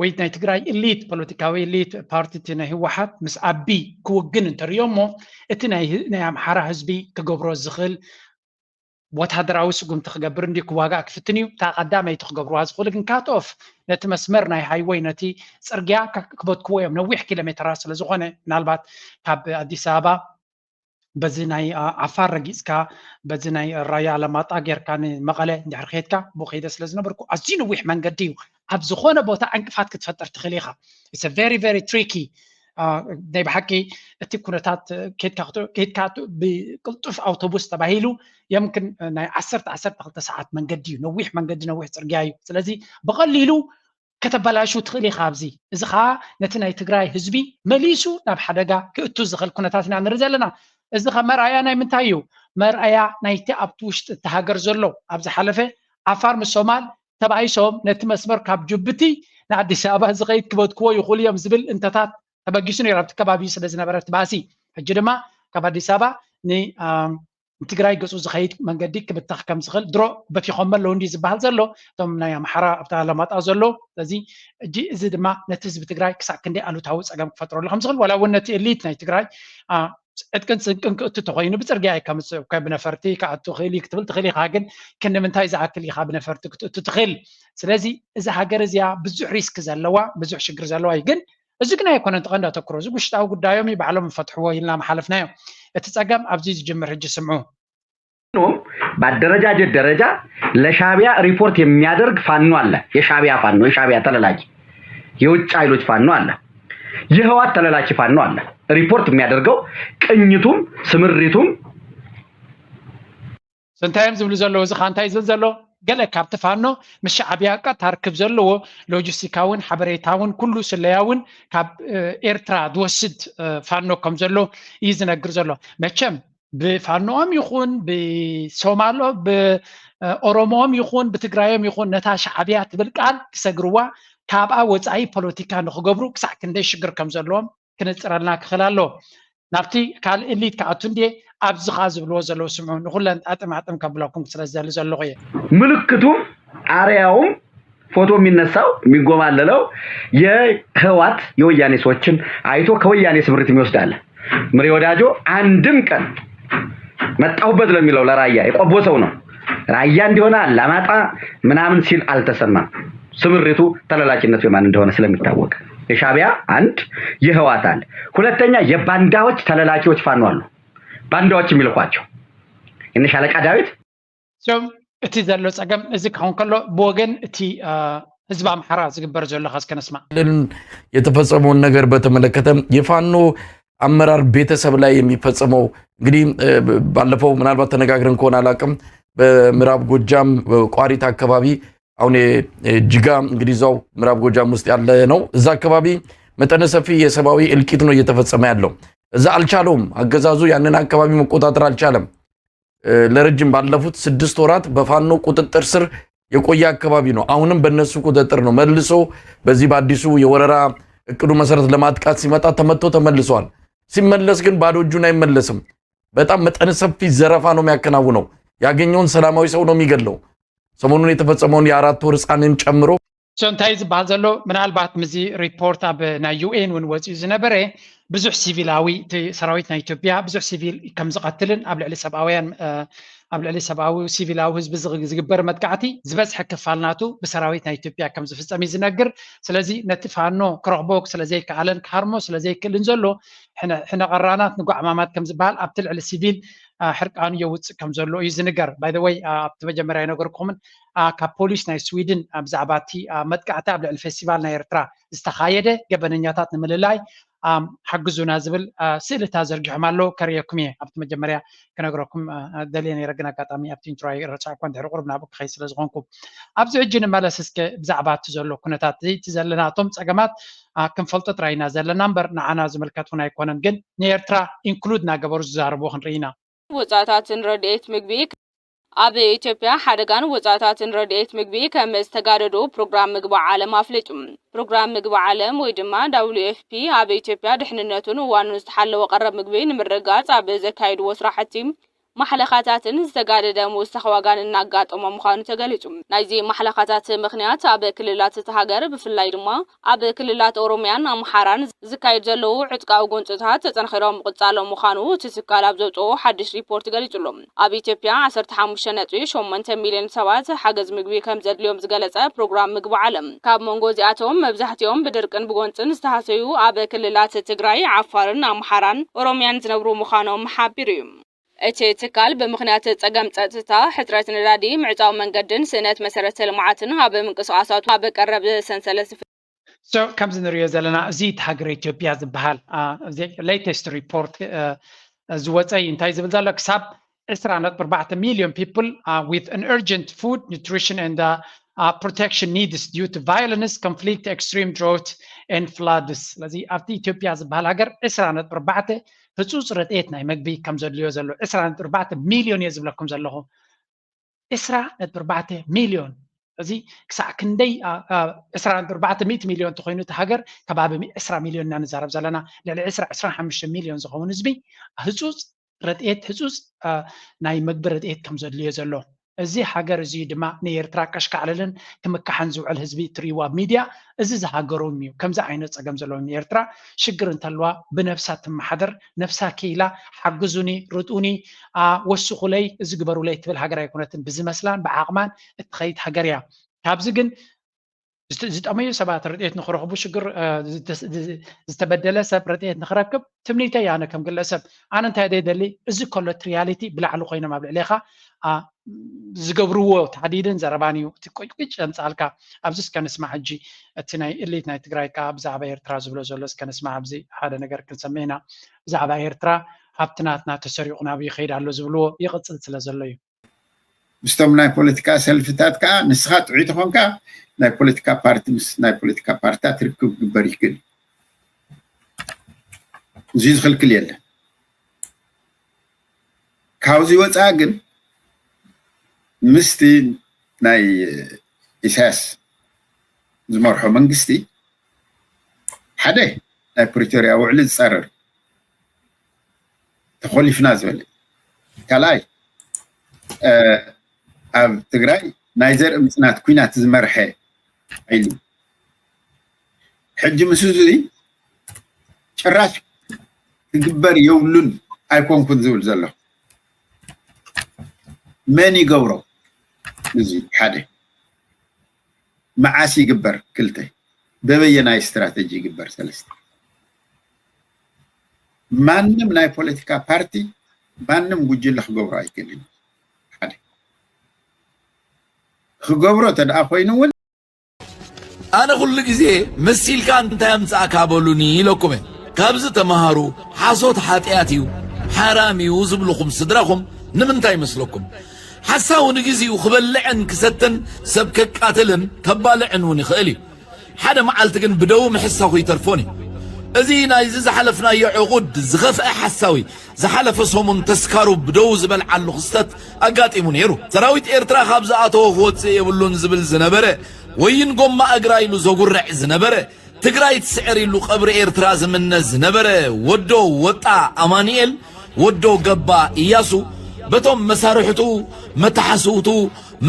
ወይ ናይ ትግራይ ኢሊት ፖለቲካዊ ኢሊት ፓርቲ እቲ ናይ ህወሓት ምስ ኣቢ ክውግን እንተሪኦ እሞ እቲ ናይ ኣምሓራ ህዝቢ ክገብሮ ዝኽእል ወታደራዊ ስጉምቲ ክገብር እንዲ ክዋጋእ ክፍትን እዩ። እታ ቀዳመይቲ ክገብርዋ ዝኽእሉ ግን ካት ኦፍ ነቲ መስመር ናይ ሃይወይ ነቲ ፅርግያ ክበትክዎ እዮም። ነዊሕ ኪሎ ሜትራት ስለ ዝኾነ ምናልባት ካብ ኣዲስ ኣበባ በዚ ናይ ዓፋር ረጊፅካ በዚ ናይ ራያ ኣለማጣ ጌርካ ንመቐለ እንድሕር ከድካ ብኡ ከይደ ስለ ዝነበርኩ ኣዝዩ ነዊሕ መንገዲ እዩ። ኣብ ዝኾነ ቦታ ዕንቅፋት ክትፈጥር ትኽእል ኢኻ። It's a very very tricky ናይ ብሓቂ እቲ ኩነታት ኬድካ ብቅልጡፍ ኣውቶቡስ ተባሂሉ የምክን ናይ ዓሰርተ ዓሰርተ ክልተ ሰዓት መንገዲ እዩ። ነዊሕ መንገዲ ነዊሕ ፅርግያ እዩ። ስለዚ ብቐሊሉ ከተበላሹ ትኽእል ኢኻ። ኣብዚ እዚ ከዓ ነቲ ናይ ትግራይ ህዝቢ መሊሱ ናብ ሓደጋ ክእቱ ዝኽእል ኩነታት ኢና ንርኢ ዘለና። እዚ ከ መርኣያ ናይ ምንታይ እዩ? መርኣያ ናይቲ ኣብቲ ውሽጢ እቲ ሃገር ዘሎ። ኣብ ዝሓለፈ ዓፋር ምስ ሶማል ተባኢሶም ነቲ መስመር ካብ ጅቡቲ ንኣዲስ ኣበባ ዝኸይድ ክበትክዎ ይኽእሉ እዮም ዝብል እንተታት ተበጊሱ ነይሩ ኣብቲ ከባቢ ስለ ዝነበረ እቲ ባእሲ። ሕጂ ድማ ካብ ኣዲስ ኣበባ ን ንትግራይ ገፁ ዝኸይድ መንገዲ ክብተኽ ከም ዝኽእል ድሮ በቲኾም ኣለዉ እንዲ ዝበሃል ዘሎ እቶም ናይ ኣምሓራ ኣብታ ኣላማጣ ዘሎ። ስለዚ ሕጂ እዚ ድማ ነቲ ህዝቢ ትግራይ ክሳብ ክንደይ ኣሉታዊ ፀገም ክፈጥረሉ ከም ዝኽእል ዋላ እውን ነቲ ኤሊት ናይ ትግራይ ዕጥቅን ስንቅን ክእቱ ተኮይኑ ብፅርግያ እዩ ከምፅእ እኮ ብነፈርቲ ክኣቱ ክእል እዩ ክትብል ትኽእል ኢኻ። ግን ክንምንታይ ዝኣክል ኢኻ ብነፈርቲ ክትእቱ ትኽእል? ስለዚ እዚ ሃገር እዚኣ ብዙሕ ሪስክ ዘለዋ ብዙሕ ሽግር ዘለዋ እዩ። ግን እዚ ግን ኣይኮነን ተቐንዲ ኣተኩሮ እዚ ውሽጣዊ ጉዳዮም እዩ ባዕሎም ይፈትሕዎ ኢልና መሓለፍናዮ። እቲ ፀገም ኣብዚ ዝጅምር ሕጂ ስምዑ። ኖም በአደረጃጀት ደረጃ ለሻቢያ ሪፖርት የሚያደርግ ፋኖ አለ። የሻቢያ ፋኖ፣ የሻቢያ ተለላኪ፣ የውጭ ኃይሎች ፋኖ አለ። የህዋት ተለላኪ ፋኖ አለ። ሪፖርት የሚያደርገው ቅኝቱም ስምሪቱም እንታይ እዮም ዝብሉ ዘለዉ? እዚ ካ እንታይ ዝብል ዘሎ? ገለ ካብቲ ፋኖ ምስ ሻዕቢያ ቀጥታ ርክብ ዘለዎ ሎጂስቲካውን ሓበሬታውን ኩሉ ስለያውን ካብ ኤርትራ ዝወስድ ፋኖ ከም ዘሎ እዩ ዝነግር ዘሎ። መቸም ብፋኖኦም ይኹን ብሶማሎ ብኦሮሞኦም ይኹን ብትግራዮም ይኹን ነታ ሻዕቢያ ትብል ቃል ክሰግርዋ ካብኣ ወፃኢ ፖለቲካ ንክገብሩ ክሳዕ ክንደይ ሽግር ከም ዘለዎም ክነፅረልና ክኽእል ኣለዎ። ናብቲ ካልእ እሊት ክኣቱ እንድየ ኣብዚ ከዓ ዝብልዎ ዘለዉ ስምዑ ንኩለን ኣጥማጥም ከብለኩም ስለ ዝደሊ ዘለኹ እየ። ምልክቱም አርያውም ፎቶ የሚነሳው የሚንጎማለለው የህዋት የወያኔ ሰዎችን አይቶ ከወያኔ ስምሪት የሚወስድ አለ። ምሬ ወዳጆ አንድም ቀን መጣሁበት ለሚለው ለራያ የቆቦ ሰው ነው። ራያ እንዲሆነ አላማጣ ምናምን ሲል አልተሰማም። ስምሪቱ ተለላኪነቱ የማን እንደሆነ ስለሚታወቅ የሻቢያ አንድ የህዋት አለ። ሁለተኛ የባንዳዎች ተለላኪዎች ፋኖ አሉ። ባንዳዎች የሚልኳቸው እነ ሻለቃ ዳዊት እቲ ዘሎ ፀገም እዚ ክኸውን ከሎ ብወገን እቲ ህዝቢ ኣምሓራ ዝግበር ዘሎ ከስከነስማ የተፈጸመውን ነገር በተመለከተ የፋኖ አመራር ቤተሰብ ላይ የሚፈጸመው እንግዲህ ባለፈው ምናልባት ተነጋግረን ከሆነ አላቅም በምዕራብ ጎጃም ቋሪት አካባቢ አሁን ጅጋ እንግዲህ እዛው ምዕራብ ጎጃም ውስጥ ያለ ነው። እዛ አካባቢ መጠነ ሰፊ የሰብአዊ እልቂት ነው እየተፈጸመ ያለው። እዛ አልቻለውም አገዛዙ ያንን አካባቢ መቆጣጠር አልቻለም። ለረጅም ባለፉት ስድስት ወራት በፋኖ ቁጥጥር ስር የቆየ አካባቢ ነው። አሁንም በእነሱ ቁጥጥር ነው። መልሶ በዚህ በአዲሱ የወረራ እቅዱ መሰረት ለማጥቃት ሲመጣ ተመቶ ተመልሷል። ሲመለስ ግን ባዶ እጁን አይመለስም። በጣም መጠነ ሰፊ ዘረፋ ነው የሚያከናውነው። ያገኘውን ሰላማዊ ሰው ነው የሚገለው። ሰሞኑን የተፈጸመውን የአራት ወር ህፃንን ጨምሮ እንታይ ዝበሃል ዘሎ ምናልባት ምዚ ሪፖርት ኣብ ናይ ዩኤን እውን ወፂኡ ዝነበረ ብዙሕ ሲቪላዊ ሰራዊት ናይ ኢትዮጵያ ብዙሕ ሲቪል ከም ዝቐትልን ኣብ ልዕሊ ሰብኣውያን ኣብ ልዕሊ ሰብኣዊ ሲቪላዊ ህዝቢ ዝግበር መጥቃዕቲ ዝበዝሐ ክፋል ናቱ ብሰራዊት ናይ ኢትዮጵያ ከም ዝፍፀም እዩ ዝነግር። ስለዚ ነቲ ፋኖ ክረኽቦ ስለዘይከኣለን ክሃርሞ ስለዘይክእልን ዘሎ ሕነ ቀራናት ንጓዕማማት ከም ዝበሃል ኣብቲ ልዕሊ ሲቪል ሕርቃኑ የውፅእ ከም ዘሎ እዩ ዝንገር። ባይ ወይ ኣብቲ መጀመርያ ይነገርኩምን ካብ ፖሊስ ናይ ስዊድን ብዛዕባ እቲ መጥቃዕቲ ኣብ ልዕሊ ፌስቲቫል ናይ ኤርትራ ዝተኻየደ ገበነኛታት ንምልላይ ሓግዙና ዝብል ስእልታት ዘርጊሖም ኣለዉ። ከርእየኩም እየ። ኣብቲ መጀመርያ ክነግረኩም ደልየ ነይረ፣ ግን ኣጋጣሚ ኣብቲ ኢንትሮ ኣይረሳዕኳ፣ እንድሕሪ ቁሩብ ናብኡ ክኸይድ ስለ ዝኾንኩ ኣብዚ ሕጂ ንመለስ እስከ ብዛዕባ እቲ ዘሎ ኩነታት እቲ ዘለናቶም ፀገማት ክንፈልጦ ጥራይ ኢና ዘለና እምበር ንዓና ዝምልከት እውን ኣይኮነን። ግን ንኤርትራ ኢንክሉድ እናገበሩ ዝዛረብዎ ክንርኢ ኢና። ወፃእታትን ረድኤት ምግቢ ኣብ ኢትዮጵያ ሓደጋን ወፃእታትን ረድኤት ምግቢ ከም ዝተጋደዱ ፕሮግራም ምግቢ ዓለም ኣፍሊጡ። ፕሮግራም ምግቢ ዓለም ወይ ድማ ዳብሊዩ ኤፍ ፒ ኣብ ኢትዮጵያ ድሕንነቱን እዋኑን ዝተሓለወ ቀረብ ምግቢ ንምርግጋፅ ኣብ ዘካየድዎ ስራሕቲ ማሕለኻታትን ዝተጋደደ ምውሳኽ ዋጋን እናጋጠሞ ምዃኑ ተገሊፁ። ናይዚ ማሕለኻታት ምኽንያት ኣብ ክልላት እታ ሃገር ብፍላይ ድማ ኣብ ክልላት ኦሮሚያን ኣምሓራን ዝካየድ ዘለዉ ዕጥቃዊ ጎንፅታት ተጠንኺሮም ምቕፃሎም ምዃኑ እቲ ትካል ኣብ ዘውፅኦ ሓድሽ ሪፖርት ገሊፁ ኣሎ። ኣብ ኢትዮጵያ ዓሰርተ ሓሙሽተ ነጥቢ ሸሞንተ ሚልዮን ሰባት ሓገዝ ምግቢ ከም ዘድልዮም ዝገለፀ ፕሮግራም ምግቢ ዓለም ካብ መንጎ እዚኣቶም መብዛሕትኦም ብድርቅን ብጎንፅን ዝተሃሰዩ ኣብ ክልላት ትግራይ፣ ዓፋርን ኣምሓራን ኦሮሚያን ዝነብሩ ምዃኖም ሓቢሩ እዩ። እቲ ትካል ብምኽንያት ጸገም ጸጥታ፣ ሕጽረት ነዳዲ፣ ምዕጻው መንገድን ስእነት መሰረተ ልምዓትን ኣብ ምንቅስቓሳቱ ኣብ ቀረብ ሰንሰለት ዝፍ- So ከምዚ ንሪኦ ዘለና እዚ እቲ ሃገረ ኢትዮጵያ ዝበሃል latest report ዝወፀ እዩ። እንታይ ዝብል ዘሎ ክሳብ ዕስራ ነጥቢ ኣርባዕተ ሚልዮን people with an urgent food, nutrition and protection needs due to violence, conflict, extreme drought and floods። ስለዚ ኣብቲ ኢትዮጵያ ዝበሃል ሃገር ዕስራ ነጥቢ ኣርባዕተ ህፁፅ ረድኤት ናይ መግቢ ከም ዘድልዮ ዘሎ ዕስራ ነጥቢ ኣርባዕተ ሚልዮን እየ ዝብለኩም ዘለኹ። ዕስራ ነጥቢ ኣርባዕተ ሚልዮን። እዚ ክሳዕ ክንደይ ዕስራ ነጥቢ ኣርባዕተ ሚእቲ ሚልዮን ተኮይኑ እቲ ሃገር ከባቢ ዕስራ ሚልዮን ኢና ንዛረብ ዘለና። ልዕሊ ዕስራ ዕስራን ሓሙሽተ ሚልዮን ዝኸውን ህዝቢ ህፁፅ ረድኤት ህፁፅ ናይ መግቢ ረድኤት ከም ዘድልዮ ዘሎ። እዚ ሃገር እዚ ድማ ንኤርትራ ከሽካዕልልን ክምካሕን ዝውዕል ህዝቢ ትርእይዎ ኣብ ሚድያ። እዚ ዝሃገሮም እዩ። ከምዚ ዓይነት ፀገም ዘለዎም ንኤርትራ ሽግር እንተለዋ ብነብሳ ትመሓደር፣ ነብሳ ክኢላ ሓግዙኒ፣ ርድኡኒ፣ ወስኹለይ፣ እዚ ግበሩለይ ትብል ሃገር ኣይኮነትን። ብዝመስላን ብዓቕማን እትኸይድ ሃገር እያ። ካብዚ ግን ዝጠመዩ ሰባት ረድኤት ንክረኽቡ ሽግር ዝተበደለ ሰብ ረድኤት ንክረክብ ትምኒተይ ኣነ ከም ግለሰብ ኣነ እንታይ ዘይደሊ እዚ ኮሎ ትሪያሊቲ ብላዕሊ ኮይኖም ኣብ ልዕሌኻ ዝገብርዎ ታህዲድን ዘረባን እዩ እቲ ቁጭቁጭ ዘምፃልካ። ኣብዚ እስከ ንስማዕ ሕጂ እቲ ናይ እሊት ናይ ትግራይ ከዓ ብዛዕባ ኤርትራ ዝብሎ ዘሎ እስከ ንስማዕ። ኣብዚ ሓደ ነገር ክንሰምዕ ኢና። ብዛዕባ ኤርትራ ሃብቲ ናትና ተሰሪቑ ናብ ይኸይድ ኣሎ ዝብልዎ ይቕፅል ስለ ዘሎ እዩ። ምስቶም ናይ ፖለቲካ ሰልፍታት ከዓ ንስኻ ጥዑይ ተኾንካ ናይ ፖለቲካ ፓርቲ ምስ ናይ ፖለቲካ ፓርትታት ርክብ ክግበር ይክእል። እዚ ዝኽልክል የለን። ካብዚ ወፃኢ ግን ምስቲ ናይ ኢሳያስ ዝመርሖ መንግስቲ ሓደ ናይ ፕሪቶርያ ውዕሊ ዝፃረር ተኾሊፍና ዝበለ ካልኣይ ኣብ ትግራይ ናይ ዘርኢ ምፅናት ኩናት ዝመርሐ ሓይሊ ሕጂ ምስ እዚ ጭራሽ ክግበር የብሉን ኣይኮንኩን ዝብል ዘሎ መን ይገብሮ? እዚ ሓደ መዓስ ይግበር? ክልተ በበየናይ ስትራተጂ ይግበር? ሰለስተ ማንም ናይ ፖለቲካ ፓርቲ ማንም ጉጅለ ክገብሮ ኣይክእልን። ሓደ ክገብሮ ተደኣ ኮይኑ እውን ኣነ ኩሉ ግዜ መሲልካ እንታይ ኣምጻእካ በሉኒ ኢለኩም እየ። ካብዚ ተመሃሩ። ሓሶት ሓጢኣት እዩ፣ ሓራም እዩ ዝብልኹም ስድራኹም ንምንታይ ይመስለኩም? ሓሳዊ ንግዚኡ ክበልዕን ክሰትን ሰብ ከቃትልን ከባልዕን እውን ይኽእል እዩ። ሓደ መዓልቲ ግን ብደው ምሕሳኹ ይተርፎን እዩ። እዚ ናይዚ ዝሓለፍናዮ ዕቑድ ዝኸፍአ ሓሳዊ ዝሓለፈ ሰሙን ተስካሩ ብደው ዝበልዓሉ ክስተት ኣጋጢሙ ነይሩ። ሰራዊት ኤርትራ ካብ ዝኣተወ ክወፅእ የብሉን ዝብል ዝነበረ፣ ወይን ጎማ እግራ ኢሉ ዘጉርዕ ዝነበረ፣ ትግራይ ትስዕር ኢሉ ቀብሪ ኤርትራ ዝምነ ዝነበረ ወዶ ወጣ ኣማኒኤል፣ ወዶ ገባ እያሱ፣ በቶም መሳርሕቱ፣ መተሓስውቱ፣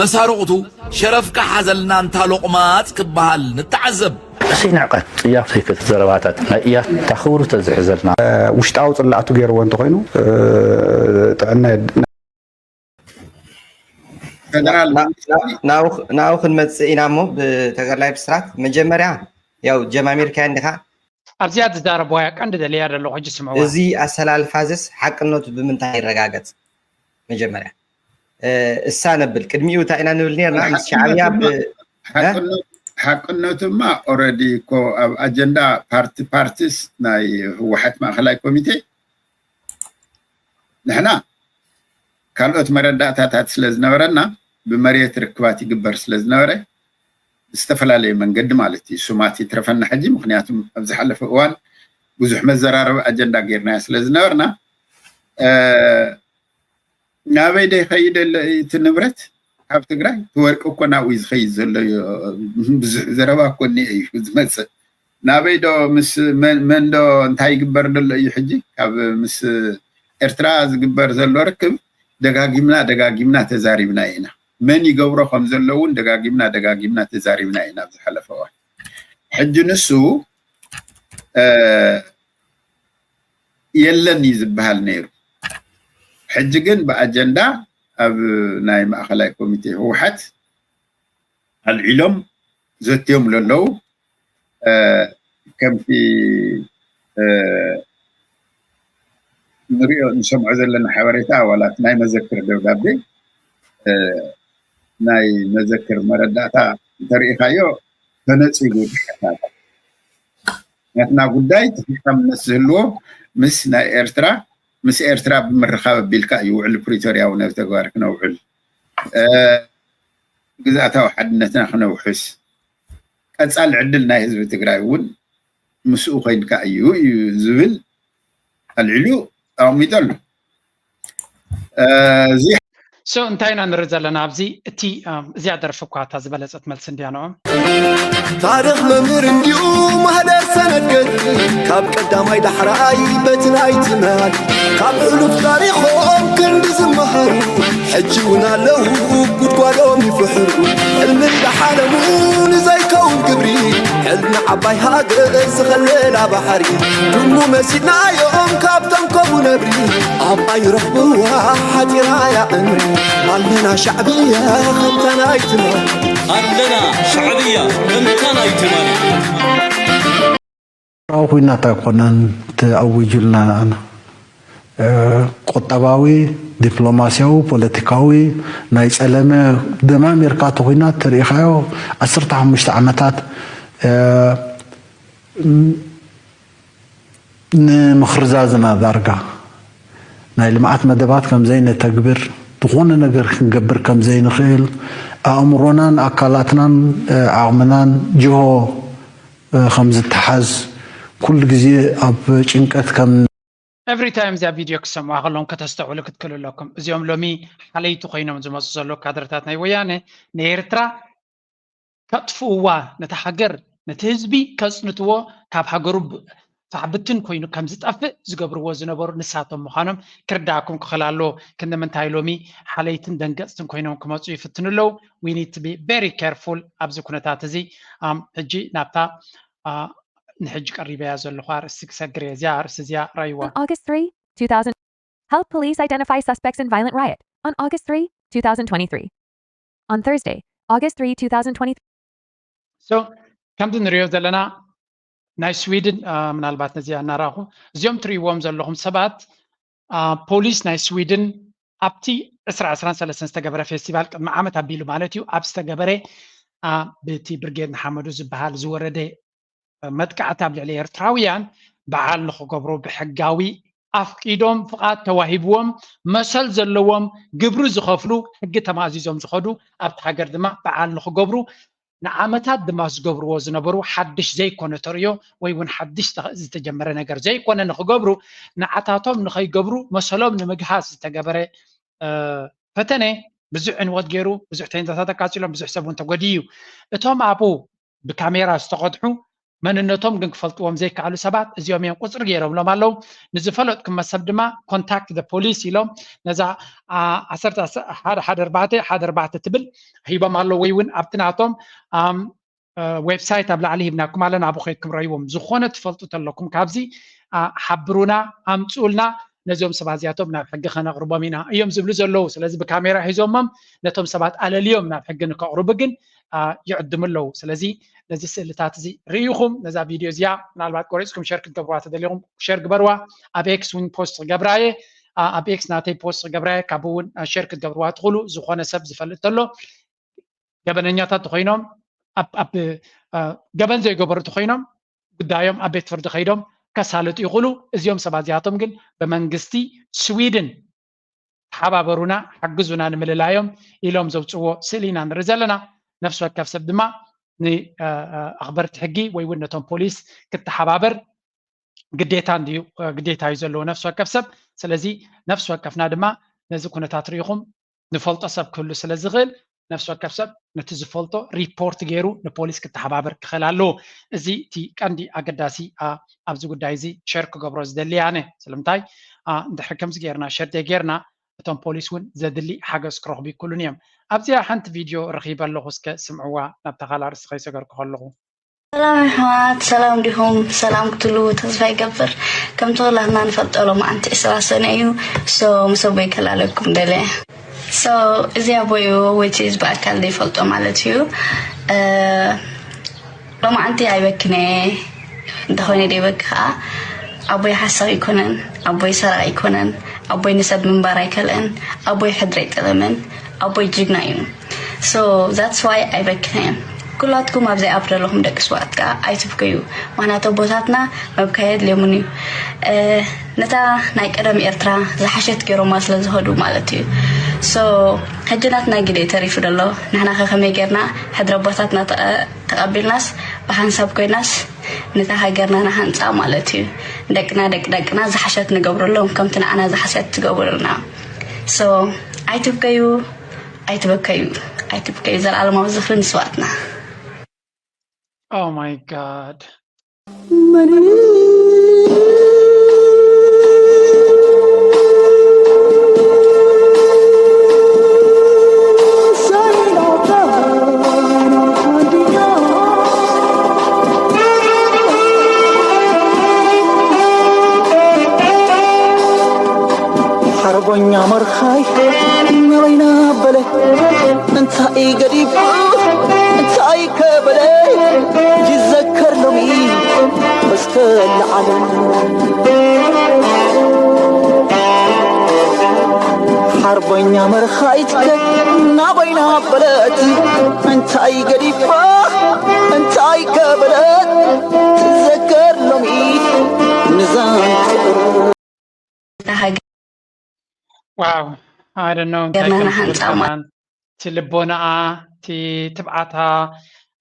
መሳርቕቱ ሸረፍካ ሓዘልና እንታ ሎቕማጽ ክበሃል ንተዓዘብ። ሕሴን ዕቀት ጽያፍ ዘይፈት ዘረባታት ናይ እያሱ ታኽብሩ ተዝሕዘልና። ውሽጣዊ ጽላእቱ ገይርዎ እንተኾይኑ ጥዕና ፌደራል ናብኡ ክንመጽእ ኢና እሞ ብተጋዳላይ ብስራት መጀመርያ ያው ጀማሚርካያ እንዲኻ ኣብዚኣ ዝዛረብዋያ ቀንዲ ደልያ ዘለኹ ሕጂ ስምዕዋ። እዚ ኣሰላልፋ እዚስ ሓቅነቱ ብምንታይ ይረጋገጽ? መጀመርያ እሳ ነብል ቅድሚኡ እንታይ ኢና ንብል ነርና ምስ ሻዕብያ ብ- ሓቅነቱማ ኦረዲ እኮ ኣብ ኣጀንዳ ፓርቲ ፓርቲስ ናይ ህወሓት ማእኸላይ ኮሚቴ ንሕና ካልኦት መረዳእታታት ስለ ዝነበረና ብመሬት ርክባት ይግበር ስለ ዝነበረ ብዝተፈላለየ መንገዲ ማለት እዩ። ስማት ይትረፈና ሕጂ፣ ምክንያቱም ኣብ ዝሓለፈ እዋን ብዙሕ መዘራረቢ ኣጀንዳ ጌርናዮ ስለ ዝነበርና ናበይ ዶ ይኸይድ ኣሎ እቲ ንብረት ካብ ትግራይ? እቲ ወርቂ እኮ ናብኡ እዩ ዝኸይድ ዘሎ እዩ። ብዙሕ ዘረባ እኮ እኒአ እዩ ዝመፅእ። ናበይ ዶ ምስ መን ዶ እንታይ ይግበር ዘሎ እዩ ሕጂ? ካብ ምስ ኤርትራ ዝግበር ዘሎ ርክብ ደጋጊምና ደጋጊምና ተዛሪብና ኢና። መን ይገብሮ ከም ዘሎ እውን ደጋጊምና ደጋጊምና ተዛሪብና ኢና ኣብ ዝሓለፈ እዋን። ሕጂ ንሱ የለን እዩ ዝበሃል ነይሩ። ሕጂ ግን ብኣጀንዳ ኣብ ናይ ማእኸላይ ኮሚቴ ህወሓት ኣልዒሎም ዘትዮም ለለዉ ከምቲ ንሪኦ ንሰምዖ ዘለና ሓበሬታ ዋላ ናይ መዘክር ደብዳቤ ናይ መዘክር መረዳእታ እንተሪኢኻዮ ተነፂጉ ድሕርታት ናትና ጉዳይ ተፈጻምነት ዝህልዎ ምስ ናይ ኤርትራ ምስ ኤርትራ ብምርኻብ ኣቢልካ እዩ ውዕሊ ፕሪቶርያ እውን ኣብ ተግባር ክነውዕል ግዝኣታዊ ሓድነትና ክነውሕስ ቀፃሊ ዕድል ናይ ህዝቢ ትግራይ እውን ምስኡ ኮይንካ እዩ እዩ ዝብል ኣልዒሉ ተቐሚጡ ኣሎ። እዚ so እንታይ ኢና ንርኢ ዘለና ኣብዚ? እቲ እዚኣ ደርፊ እኳ እታ ዝበለፀት መልሲ እንድያ ንኦም። ታሪኽ መምህር እንዲዩ ማህደር ሰነድ ገድሊ ካብ ቀዳማይ ዳሕራይ በቲ ናይ ትማል ካብ ሕሉፍ ታሪኾም ክንዲ ዝመሃሩ ሕጂ እውን ኣለዉ ጉድጓዶም ይፍሕሩ ሕልሚ እንዳሓለሙ ንዘይከውን ግብሪ ሕልሚ ዓባይ ሃገር ዝኸለላ ባሕሪ ድሙ መሲድናዮም ካብቶም ከምኡ ነብሪ ኣባይ ረኽብዋ ሓጢራ እያ እምሪ ኣለና ሻዕብያ ከምታ ናይ ትማል ኣለና ሻዕብያ ከምታ ናይ ትማል ራው ኩናት ኣይኮነን ተኣዊጁልና ቁጠባዊ፣ ዲፕሎማሲያዊ፣ ፖለቲካዊ ናይ ጸለመ ደማሚርካ እቲ ኩናት ተሪኢኻዮ ዓሰርተ ሓሙሽተ ዓመታት ንምኽርዛዝና ዳርጋ ናይ ልምዓት መደባት ከም ዘይነተግብር ዝኾነ ነገር ክንገብር ከም ዘይንኽእል ኣእምሮናን ኣካላትናን ዓቕምናን ጅሆ ከም ዝተሓዝ ኩሉ ግዜ ኣብ ጭንቀት ከም every time እዚኣ ቪድዮ ክሰምዑ ከለዎም ከተስተውዕሉ ክትክእሉ ኣለኩም። እዚኦም ሎሚ ሓለይቲ ኮይኖም ዝመፁ ዘለዉ ካድረታት ናይ ወያነ ንኤርትራ ከጥፍእዋ ነቲ ሃገር ነቲ ህዝቢ ከፅንትዎ ካብ ሃገሩ ፋሕብትን ኮይኑ ከም ዝጠፍእ ዝገብርዎ ዝነበሩ ንሳቶም ምዃኖም ክርዳእኩም ክኽእል ኣለዎ። ክንዲ ምንታይ ሎሚ ሓለይትን ደንገፅትን ኮይኖም ክመፁ ይፍትኑ ኣለዉ። We need to be very careful ኣብዚ ኩነታት እዚ። ሕጂ ናብታ ንሕጂ ቀሪበያ ዘለኹ ኣርእስቲ ክሰግር እየ። እዚኣ ኣርእስቲ እዚኣ ራይዋ። On August three, two thousand, help police identify suspects in violent riot. On August three, two thousand twenty-three. On Thursday, August three, two thousand twenty-three. So ከምዚ ንሪኦ ዘለና ናይ ስዊድን ምናልባት ነዚኣ እናረኣኹ እዚኦም ትርእይዎም ዘለኹም ሰባት ፖሊስ ናይ ስዊድን ኣብቲ ዕስራ ዕስራን ሰለስተን ዝተገበረ ፌስቲቫል ቅድሚ ዓመት ኣቢሉ ማለት እዩ ኣብ ዝተገበረ ብቲ ብርጌድ ንሓመዱ ዝበሃል ዝወረደ መጥቃዕቲ ኣብ ልዕሊ ኤርትራውያን በዓል ንኽገብሩ ብሕጋዊ ኣፍቂዶም ፍቓድ ተዋሂብዎም መሰል ዘለዎም ግብሪ ዝኸፍሉ ሕጊ ተማእዚዞም ዝኸዱ ኣብቲ ሃገር ድማ በዓል ንኽገብሩ ንዓመታት ድማ ዝገብርዎ ዝነበሩ ሓድሽ ዘይኮነ ተርእዮ ወይ እውን ሓድሽ ዝተጀመረ ነገር ዘይኮነ ንኽገብሩ ንዓታቶም ንኸይገብሩ መሰሎም ንምግሃስ ዝተገበረ ፈተነ ብዙሕ ዕንወት ገይሩ ብዙሕ ቴንዛታት ኣቃፂሎም ብዙሕ ሰብ እውን ተጎድዩ እዩ። እቶም ኣብኡ ብካሜራ ዝተቐድሑ መንነቶም ግን ክፈልጥዎም ዘይከኣሉ ሰባት እዚኦም እዮም ቁፅሪ ገይሮምሎም ኣለዉ። ንዝፈለጥኩም መሰብ ድማ contact the police ኢሎም ነዛ ዓሰርተ ሓደ ሓደ ኣርባዕተ ሓደ ኣርባዕተ ትብል ሂቦም ኣለዉ ወይ እውን ኣብቲ ናቶም ዌብሳይት ኣብ ላዕሊ ሂብናኩም ኣለና ኣብኡ ከይድኩም ረይዎም ዝኾነ ትፈልጡ ተለኩም ካብዚ ሓብሩና ኣምፅኡልና ነዚኦም ሰባት እዚኣቶም ናብ ሕጊ ከነቕርቦም ኢና እዮም ዝብሉ ዘለዉ ስለዚ ብካሜራ ሒዞሞም ነቶም ሰባት ኣለልዮም ናብ ሕጊ ንከቕርቡ ግን ይዕድሙ ኣለዉ ስለዚ ነዚ ስእልታት እዚ ርኢኹም ነዛ ቪድዮ እዚኣ ምናልባት ቆሪፅኩም ሸር ክትገብርዋ ተደሊኹም ሸር ግበርዋ ኣብ ኤክስ እውን ፖስት ክገብራየ ኣብ ኤክስ ናተይ ፖስት ክገብራየ ካብ እውን ሸር ክትገብርዋ ትኽእሉ ዝኾነ ሰብ ዝፈልጥ ተሎ ገበነኛታት ተኮይኖም ኣብ ገበን ዘይገበሩ ተኮይኖም ጉዳዮም ኣብ ቤት ፍርዲ ከይዶም ከሳልጡ ይኽእሉ እዚኦም ሰባት እዚኣቶም ግን ብመንግስቲ ስዊድን ተሓባበሩና ሓግዙና ንምልላዮም ኢሎም ዘውፅዎ ስእሊ ኢና ንርኢ ዘለና ነፍሲ ወከፍ ሰብ ድማ ንኣኽበርቲ ሕጊ ወይ እውን ነቶም ፖሊስ ክተሓባበር ግዴታ እንድዩ ግዴታ እዩ ዘለዎ ነፍሲ ወከፍ ሰብ ስለዚ ነፍሲ ወከፍና ድማ ነዚ ኩነታት ርኢኹም ንፈልጦ ሰብ ክህሉ ስለ ዝኽእል ነፍሲ ወከፍ ሰብ ነቲ ዝፈልጦ ሪፖርት ገይሩ ንፖሊስ ክተሓባበር ክኽእል ኣለዎ። እዚ እቲ ቀንዲ ኣገዳሲ ኣብዚ ጉዳይ እዚ ሸር ክገብሮ ዝደሊ ኣነ ስለምንታይ እንድሕሪ ከምዚ ጌርና ሸር ዘይጌርና እቶም ፖሊስ እውን ዘድሊ ሓገዝ ክረኽቡ ይክእሉን እዮም። ኣብዚኣ ሓንቲ ቪድዮ ረኺበ ኣለኹ እስከ ስምዕዋ ናብታ ካልእ ኣርእስቲ ከይሰገርኩ ከለኹ። ሰላም ኣሕዋት ሰላም ዲኹም ሰላም ክትሉ ተስፋ ይገብር ከምቲ ኩላትና ንፈልጦ ሎማዓንቲ ዕስራ ሰነ እዩ so ምስ ኣቦይ ከላለኩም ደለ so እዚ ኣቦይ እዩ which is ብኣካል ዘይፈልጦ ማለት እዩ ሎማዓንቲ ኣይበክነ እንተኾይነ ደይበኪ ከዓ ኣቦይ ሓሳብ ኣይኮነን ኣቦይ ሰራቕ ኣይኮነን ኣቦይ ንሰብ ምንባር ኣይከልእን ኣቦይ ሕድሪ ኣይጠለምን ኣቦይ ጅግና እዩ so that's why ኣይበክነን ኩላትኩም ኣብዚኣ ኣብ ዘለኹም ደቂ ስውኣት ከኣ ኣይትብከዩ። ምኽንያቱ ኣቦታትና መብከይ የድልዮምን እዩ። እ፣ ነታ ናይ ቀደም ኤርትራ ዝሓሸት ገይሮማ ስለ ዝኸዱ ማለት እዩ። So፣ ሕጂ ናትና ግደ ተሪፉ ዘሎ። ንሕና ከ ከመይ ጌርና ሕድሪ ኣቦታትና ተቐ-፣ ተቐቢልናስ ብሓንሳብ ኮይናስ ነታ ሃገርና ንሃንጻ ማለት እዩ። ደቅና ደቂ ደቅና ዝሓሸት ንገብረሎም ከምቲ ንዓና ዝሓሸት ትገብሩልና። So፣ ኣይትብከዩ፣ ኣይትበከዩ፣ ኣይትብከዩ። ዘላለማዊ ዝኽሪ ንስውኣትና። Oh my God. ሓርቦኛ መርኻይ ናበይና በለ እንታይ ገዲፉ እንታይ ከበለ ይዘከር ሎሚ እስከ ለዓለም ሓርበኛ መርኻይትከ ናበይና በለት እንታይ ገዲፋ እንታይ ከበለት ትዘከር ሎሚ ንዛን ፍቅር ዋው I don't know እንታይ ከም ዝብል ከማን እቲ ልቦናኣ እቲ ትብዓታ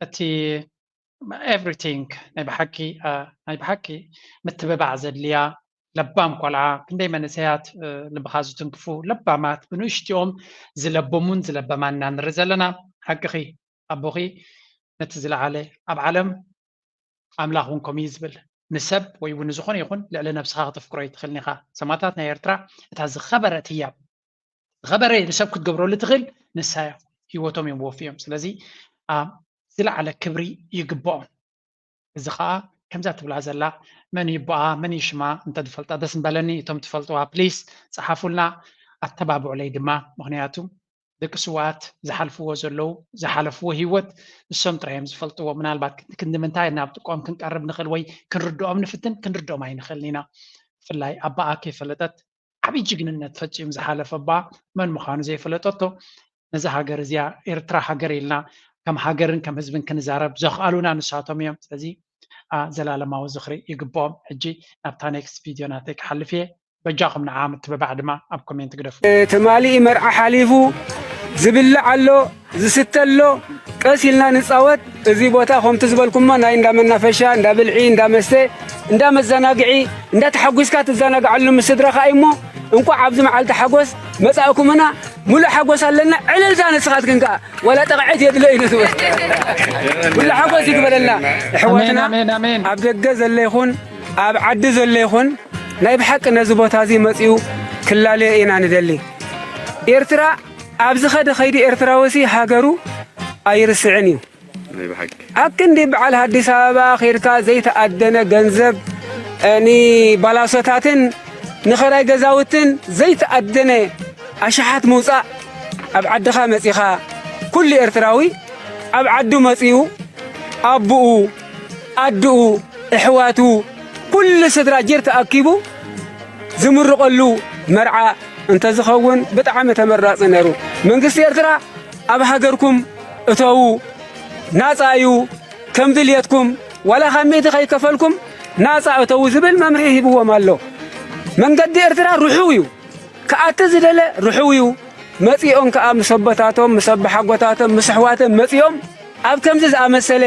እቲ everything ናይ ብሓቂ ናይ ብሓቂ ምትብባዕ ዘድልያ ለባም ቆልዓ ክንደይ መንእሰያት ልብኻ ዝትንክፉ ለባማት ብንእሽቲኦም ዝለበሙን ዝለበማን ኢና ንርኢ ዘለና ሓቅኺ ኣቦኺ ነቲ ዝለዓለ ኣብ ዓለም ኣምላኽ እውን ከምኡ እዩ ዝብል ንሰብ ወይ እውን ንዝኾነ ይኹን ልዕሊ ነብስኻ ክተፍቅሮ ኣይትኽእልን ኢኻ ሰማእታት ናይ ኤርትራ እታ ዝኸበረት ህያብ ዝኸበረ ንሰብ ክትገብረሉ ትኽእል ንሳ እያ ህይወቶም እዮም ወፍዮም ስለዚ ኣብ ዝለዓለ ክብሪ ይግብኦም እዚ ከዓ ከምዛ ትብላ ዘላ መን ይቦኣ መን ይሽማ እንተዝፈልጣ ደስ ምበለኒ እቶም ትፈልጥዋ please ፀሓፉልና ኣተባብዑለይ ድማ ምክንያቱ ደቂ ስውኣት ዝሓልፍዎ ዘለዉ ዝሓለፍዎ ህይወት ንሶም ጥራይ እዮም ዝፈልጥዎ ምናልባት ክንዲ ምንታይ ናብ ጥቆም ክንቀርብ ንኽእል ወይ ክንርድኦም ንፍትን ክንርድኦም ኣይንኽእልን ኢና ብፍላይ ኣባኣ ከይፈለጠት ዓብዪ ጅግንነት ፈፂሙ ዝሓለፈ ኣቦኣ መን ምዃኑ ዘይፈለጠቶ ነዛ ሃገር እዚኣ ኤርትራ ሃገር ኢልና ከም ሃገርን ከም ህዝብን ክንዛረብ ዘኽኣሉና ንሳቶም እዮም። ስለዚ ዘላለማዊ ዝኽሪ ይግብኦም። ሕጂ ናብታ next video ናተይ ክሓልፍ እየ። በጃኹም ንዓ ምትብባዕ ድማ ኣብ comment ግደፉ። ትማሊ መርዓ ሓሊፉ ዝብላዕ ኣሎ ዝስተ ኣሎ ቀስ ኢልና ንፃወት። እዚ ቦታ ከምቲ ዝበልኩሞ ናይ እንዳ መናፈሻ፣ እንዳ ብልዒ፣ እንዳ መስተ፣ እንዳ መዘናግዒ፣ እንዳ ተሓጒስካ ትዘናግዓሉ ምስ ስድራኻ እዩሞ እንኳዕ ኣብዚ መዓልቲ ሓጎስ መፃእኩምና። ሙሉእ ሓጎስ ኣለና። ዕልልታ ንስኻትክን ከዓ ዋላ ጠቕዒት የድሎ እዩ ንትብል ኩሉ ሓጎስ ይግበረልና። ኣሕዋትና ኣብ ደገ ዘሎ ይኹን ኣብ ዓዲ ዘሎ ይኹን ናይ ብሓቂ ነዚ ቦታ እዚ መፂኡ ክላለዮ ኢና ንደሊ። ኤርትራ ኣብ ዝኸደ ኸይዲ ኤርትራዊ ሲ ሃገሩ ኣይርስዕን እዩ። ኣክንዲ በዓል ኣዲስ ኣበባ ኸይድካ ዘይተኣደነ ገንዘብ ንባላሶታትን ንኸራይ ገዛውትን ዘይተኣደነ ኣሽሓት ምውፃእ ኣብ ዓድኻ መፂኻ ኩሉ ኤርትራዊ ኣብ ዓዱ መፂኡ ኣቡኡ ኣድኡ ኣሕዋቱ ኩሉ ስድራ ጅር ተኣኪቡ ዝምርቐሉ መርዓ እንተዝኸውን ብጣዕሚ ተመራፂ ነይሩ። መንግስቲ ኤርትራ ኣብ ሃገርኩም እተዉ ናፃ እዩ ከም ድልየትኩም ዋላ ካብ ሚእቲ ከይከፈልኩም ናፃ እተዉ ዝብል መምርሒ ሂብዎም ኣሎ። መንገዲ ኤርትራ ርሑው እዩ። ክኣቲ ዝደለ ርሑው እዩ። መፂኦም ከዓ ምስ ኣቦታቶም ምስ ኣቦሓጎታቶም ምስ ኣሕዋቶም መፂኦም ኣብ ከምዚ ዝኣመሰለ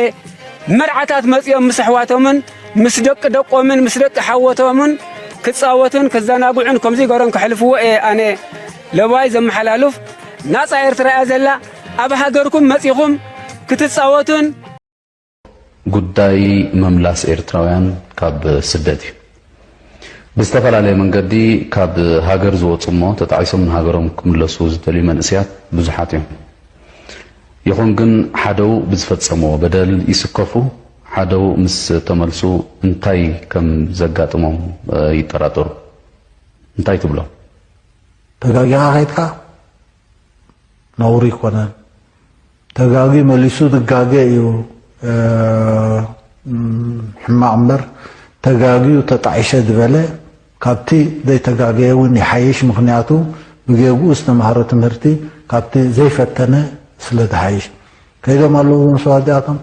መርዓታት መፂኦም ምስ ኣሕዋቶምን ምስ ደቂ ደቆምን ምስ ደቂ ሓወቶምን ክፃወቱን ክዘናግዑን ከምዚ ገሮም ከሕልፍዎ እየ ኣነ ለባይ ዘመሓላልፍ። ናፃ ኤርትራ እያ ዘላ። ኣብ ሃገርኩም መፂኹም ክትፃወቱን ጉዳይ ምምላስ ኤርትራውያን ካብ ስደት እዩ። ብዝተፈላለየ መንገዲ ካብ ሃገር ዝወፁ እሞ ተጣዒሶም ንሃገሮም ክምለሱ ዝደልዩ መንእሰያት ብዙሓት እዮም። ይኹን ግን ሓደው ብዝፈፀምዎ በደል ይስከፉ፣ ሓደው ምስ ተመልሱ እንታይ ከም ዘጋጥሞም ይጠራጠሩ። እንታይ ትብሎ? ተጋጊኻ ከይድካ ነውሪ ኣይኮነን። ተጋግዩ መሊሱ ዝጋገ እዩ ሕማቕ እምበር ተጋግዩ ተጣዒሰ ዝበለ ካብቲ ዘይተጋገየ እውን ይሓይሽ። ምኽንያቱ ብጌግኡ ዝተምሃሮ ትምህርቲ ካብቲ ዘይፈተነ ስለ ዝሓይሽ። ከይዶም ኣለዉ እዞም ሰባት እዚኣቶም።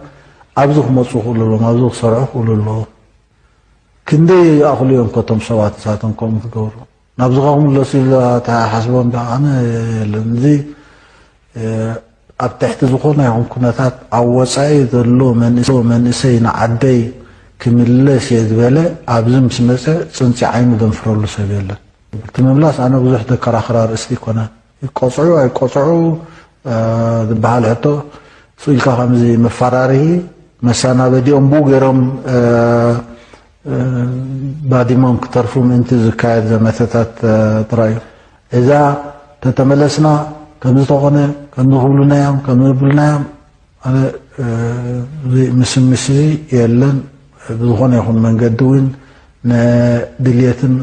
ኣብዚ ክመፁ ክእሉ ኣለዎም፣ ኣብዚ ክሰርሑ ክእሉ ኣለዎም። ክንደይ ይኣኽሉ እዮም ከቶም ሰባት ንሳቶም ከምኡ ክገብሩ? ናብዚ ክምለሱ ኢሉ ኣተሓሳስቦም ዶ? ኣነ የለን። እዚ ኣብ ትሕቲ ዝኾነ ይኹን ኩነታት ኣብ ወፃኢ ዘሎ መንእሰይ ንዓደይ ክምለስ እየ ዝበለ ኣብዚ ምስ መፀ ፅንፂ ዓይኑ ዘንፍረሉ ሰብ የለን። እቲ ምምላስ ኣነ ብዙሕ ዘከራኽር ኣርእስቲ ኣይኮነን። ይቆፅዑ ኣይቆፅዑ ዝበሃል ሕቶ ስኢልካ ከምዚ መፈራርሂ መሰናበዲኦም ብኡ ገይሮም ባዲሞም ክተርፉ ምእንቲ ዝካየድ ዘመተታት ጥራይ እዩ። እዛ ተተመለስና ከምዝተኾነ ከምዝኽብሉና እዮም ከምዝብሉና እዮም ኣነ ምስምስ የለን። ብዝኾነ ይኹን መንገዲ እውን ንድልየትን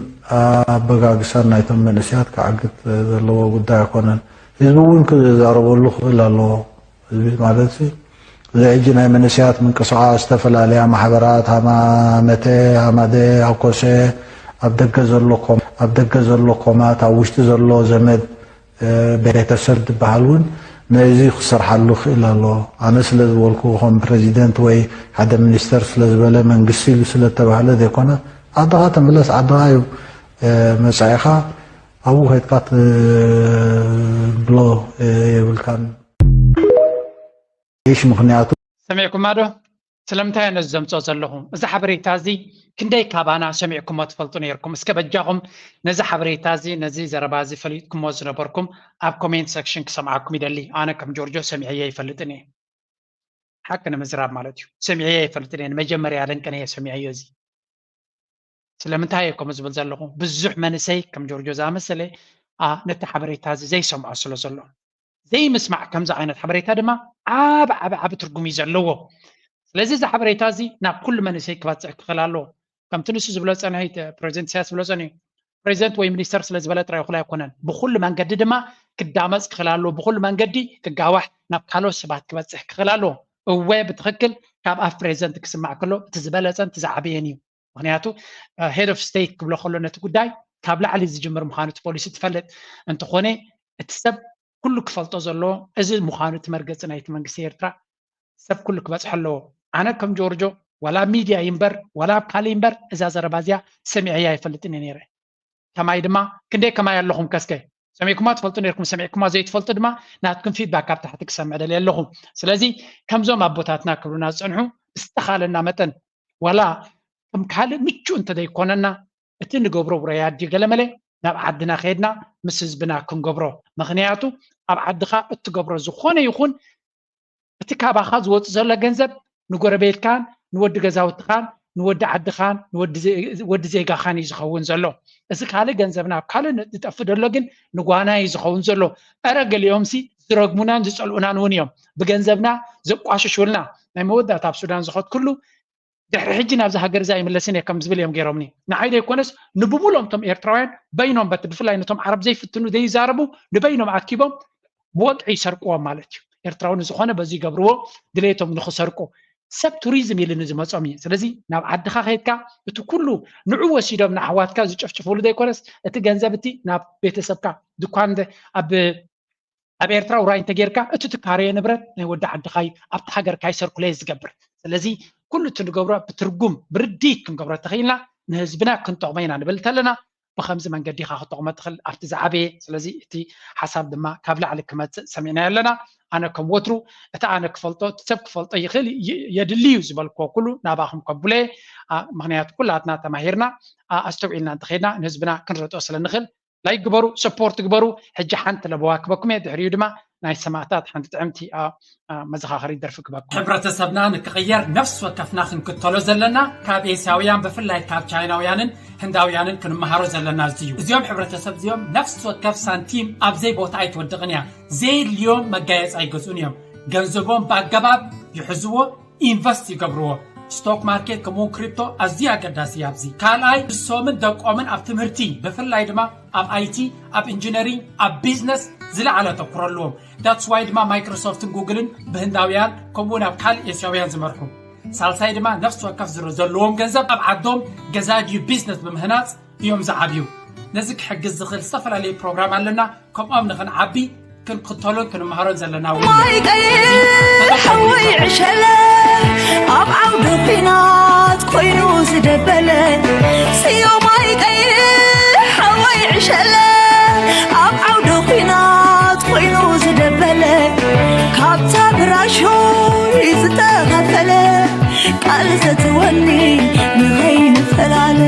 ኣበጋግሳን ናይቶም መንእሰያት ክዓግት ዘለዎ ጉዳይ ኣይኮነን። ህዝቢ እውን ክዛረበሉ ክኽእል ኣለዎ። ህዝቢ ማለት እዚ ሕጂ ናይ መንእሰያት ምንቅስቃስ ዝተፈላለያ ማሕበራት ሃማመተ፣ ሃማደ፣ ሃኮሰ፣ ኣብ ደገ ዘሎ ኮም ኣብ ደገ ዘሎ ኮማት፣ ኣብ ውሽጢ ዘሎ ዘመድ ቤተሰብ ዝበሃል እውን ነዚ ክሰርሓሉ ክእል ኣለዎ። ኣነ ስለ ዝበልኩ ከም ፕረዚደንት ወይ ሓደ ሚኒስተር ስለ ዝበለ መንግስቲ ኢሉ ስለ ተባህለ ዘይኮነ ዓድኻ ተመለስ ዓድኻ እዩ። መጻኢኻ ኣብኡ ከድካ ትብሎ የብልካን። ይሽ ምክንያቱ ሰሚዕኩማ ዶ? ስለምንታይ ነዚ ዘምፅኦ ዘለኹ? እዚ ሓበሬታ እዚ ክንደይ ካባና ሰሚዕኩሞ ትፈልጡ ነይርኩም? እስከ በጃኹም ነዚ ሓበሬታ እዚ ነዚ ዘረባ እዚ ፈሊጥኩሞ ዝነበርኩም ኣብ ኮሜንት ሰክሽን ክሰምዓኩም ይደሊ። ኣነ ከም ጆርጆ ሰሚዐዮ ኣይፈልጥን እየ። ሓቂ ንምዝራብ ማለት እዩ። ሰሚዐዮ ኣይፈልጥን እየ። ንመጀመርያ ደንቀነ እየ ሰሚዐዮ እዚ። ስለምንታይ እየ ከምኡ ዝብል ዘለኹ? ብዙሕ መንእሰይ ከም ጆርጆ ዝኣመሰለ ነቲ ሓበሬታ እዚ ዘይሰምዖ ስለ ዘሎ። ዘይምስማዕ ከምዚ ዓይነት ሓበሬታ ድማ ዓብ ዓብ ዓብ ትርጉም እዩ ዘለዎ። ስለዚ እዚ ሓበሬታ እዚ ናብ ኩሉ መንእሰይ ክበፅሕ ክኽእል ኣለዎ። ከምቲ ንሱ ዝብሎ ፀንሒ ፕሬዚደንት ኢሳያስ ዝብሎ ፀንሑ ፕሬዚደንት ወይ ሚኒስተር ስለ ዝበለ ጥራይ እኹል ኣይኮነን። ብኹሉ መንገዲ ድማ ክዳመፅ ክኽእል ኣለዎ። ብኹሉ መንገዲ ክጋዋሕ ናብ ካልኦት ሰባት ክበፅሕ ክኽእል ኣለዎ። እወ ብትኽክል ካብ ኣፍ ፕሬዚደንት ክስማዕ ከሎ እቲ ዝበለፀን እቲ ዝዓበየን እዩ። ምክንያቱ head of state ክብሎ ከሎ ነቲ ጉዳይ ካብ ላዕሊ ዝጅምር ምዃኑ እቲ ፖሊሲ ትፈልጥ እንተኾነ እቲ ሰብ ኩሉ ክፈልጦ ዘለዎ እዚ ምዃኑ እቲ መርገፂ ናይቲ መንግስቲ ኤርትራ ሰብ ኩሉ ክበፅሖ ኣለዎ። ኣነ ከም ጆርጆ ዋላ ኣብ ሚድያ ይንበር ዋላ ኣብ ካልእ ይንበር እዛ ዘረባ እዚኣ ሰሚዐያ ኣይፈልጥን እየ ነይረ። ከማይ ድማ ክንደይ ከማይ ኣለኹም ከስከ ሰሚዕኩማ ትፈልጡ ነርኩም ሰሚዕኩማ ዘይትፈልጡ ድማ ናትኩም ፊድባክ ካብ ታሕቲ ክሰምዕ ደልየ ኣለኹ። ስለዚ ከምዞም ኣቦታትና ክብሉና ዝፀንሑ ብዝተኻለና መጠን ዋላ ከም ካልእ ምቹእ እንተዘይኮነና እቲ ንገብሮ ውረያት ድዩ ገለመለ ናብ ዓድና ከይድና ምስ ህዝብና ክንገብሮ። ምኽንያቱ ኣብ ዓድኻ እትገብሮ ዝኾነ ይኹን እቲ ካባኻ ዝወፅእ ዘሎ ገንዘብ ንጎረቤትካን ንወዲ ገዛውትኻን ንወዲ ዓድኻን ንወዲ ዜጋኻን እዩ ዝኸውን ዘሎ። እዚ ካልእ ገንዘብና ኣብ ካልእ ዝጠፍእ ዘሎ ግን ንጓና እዩ ዝኸውን ዘሎ። ኧረ ገሊኦምሲ ዝረግሙናን ዝፀልኡናን እውን እዮም ብገንዘብና ዘቋሽሹልና። ናይ መወዳእታ ኣብ ሱዳን ዝኸድኩሉ ድሕሪ ሕጂ ናብዚ ሃገር እዚ ኣይምለስን እየ ከም ዝብል እዮም ገይሮምኒ። ንዓይ ዘይኮነስ ንብሙሉኦም እቶም ኤርትራውያን በይኖም በቲ ብፍላይ ነቶም ዓረብ ዘይፍትኑ ዘይዛረቡ ንበይኖም ኣኪቦም ብወግዒ ይሰርቅዎም ማለት እዩ። ኤርትራዊ ንዝኾነ በዚ ይገብርዎ ድሌቶም ንኽሰርቁ ሰብ ቱሪዝም ኢሉ ንዝመጾም እዩ። ስለዚ ናብ ዓድኻ ከይድካ እቲ ኩሉ ንዑ ወሲዶም ንኣሕዋትካ ዝጨፍጭፍሉ ዘይኮነስ እቲ ገንዘብ እቲ ናብ ቤተሰብካ ድኳን ኣብ ኣብ ኤርትራ ውራይ እንተጌርካ እቲ ትካረዮ ንብረት ናይ ወዲ ዓድኻ እዩ ኣብቲ ሃገርካ እዩ ሰርኩሌት ዝገብር። ስለዚ ኩሉ እቲ ንገብሮ ብትርጉም ብርድኢት ክንገብሮ ተኽኢልና ንህዝብና ክንጠቕሞ ኢና ንብል እንተለና ብኸምዚ መንገዲ ኢኻ ክጠቕሞ ትኽእል ኣብቲ ዝዓበየ። ስለዚ እቲ ሓሳብ ድማ ካብ ላዕሊ ክመፅእ ሰሚዕናዮ ኣለና። ኣነ ከም ወትሩ እቲ ኣነ ክፈልጦ እቲ ሰብ ክፈልጦ ይኽእል የድሊ እዩ ዝበልክዎ ኩሉ ናባኹም ከብሎ እየ። ምክንያቱ ኩላትና ተማሂርና ኣስተውዒልና እንተኸድና ንህዝብና ክንረጥኦ ስለ ንኽእል ላይክ ግበሩ፣ ሰፖርት ግበሩ። ሕጂ ሓንቲ ለበዋ ክበኩም እየ፣ ድሕሪኡ ድማ ናይ ሰማእታት ሓንቲ ጥዕምቲ መዘኻኸሪት ደርፊ ክበኩም። ሕብረተሰብና ንክቕየር ነፍሲ ወከፍና ክንክተሎ ዘለና ካብ ኤስያውያን ብፍላይ ካብ ቻይናውያንን ህንዳውያንን ክንመሃሮ ዘለና እዚ እዩ። እዚኦም ሕብረተሰብ እዚኦም ነፍሲ ወከፍ ሳንቲም ኣብ ዘይቦታ ኣይትወድቕን እያ። ዘየድልዮም መጋየፂ ኣይገዝኡን እዮም። ገንዘቦም ብኣገባብ ይሕዝዎ። ኢንቨስት ይገብርዎ። ስቶክ ማርኬት ከምኡውን ክሪፕቶ ኣዝዩ ኣገዳሲ እዩ ኣብዚ። ካልኣይ ንሶምን ደቆምን ኣብ ትምህርቲ ብፍላይ ድማ ኣብ ኣይቲ፣ ኣብ ኢንጂነሪንግ፣ ኣብ ቢዝነስ ዝለዓለ ኣተኩሮ ኣለዎም። ዳትስ ዋይ ድማ ማይክሮሶፍትን ጉግልን ብህንዳውያን ከምኡውን ኣብ ካልእ ኤስያውያን ዝመርሑ። ሳልሳይ ድማ ነፍሲ ወከፍ ዝር ዘለዎም ገንዘብ ኣብ ዓዶም ገዛ ድዩ ቢዝነስ ብምህናፅ እዮም ዝዓብዩ። ነዚ ክሕግዝ ዝኽእል ዝተፈላለዩ ፕሮግራም ኣለና። ከምኦም ንኽንዓቢ ክንክተሎን ክንመሃሮን ዘለና እውን ማይ ቀይሕ ሓወይ ዕሸለ ኣብ ዓውዲ ኲናት ኮይኑ ዝደበለ ስዮማይ ቀይሕ ሓወይ ዕሸለ ኣብ ዓውዲ ኲናት ኮይኑ ዝደበለ ካብታ ብራሾይ ዝተኸፈለ ቃል ዘትወኒ ንኸይንፈላለ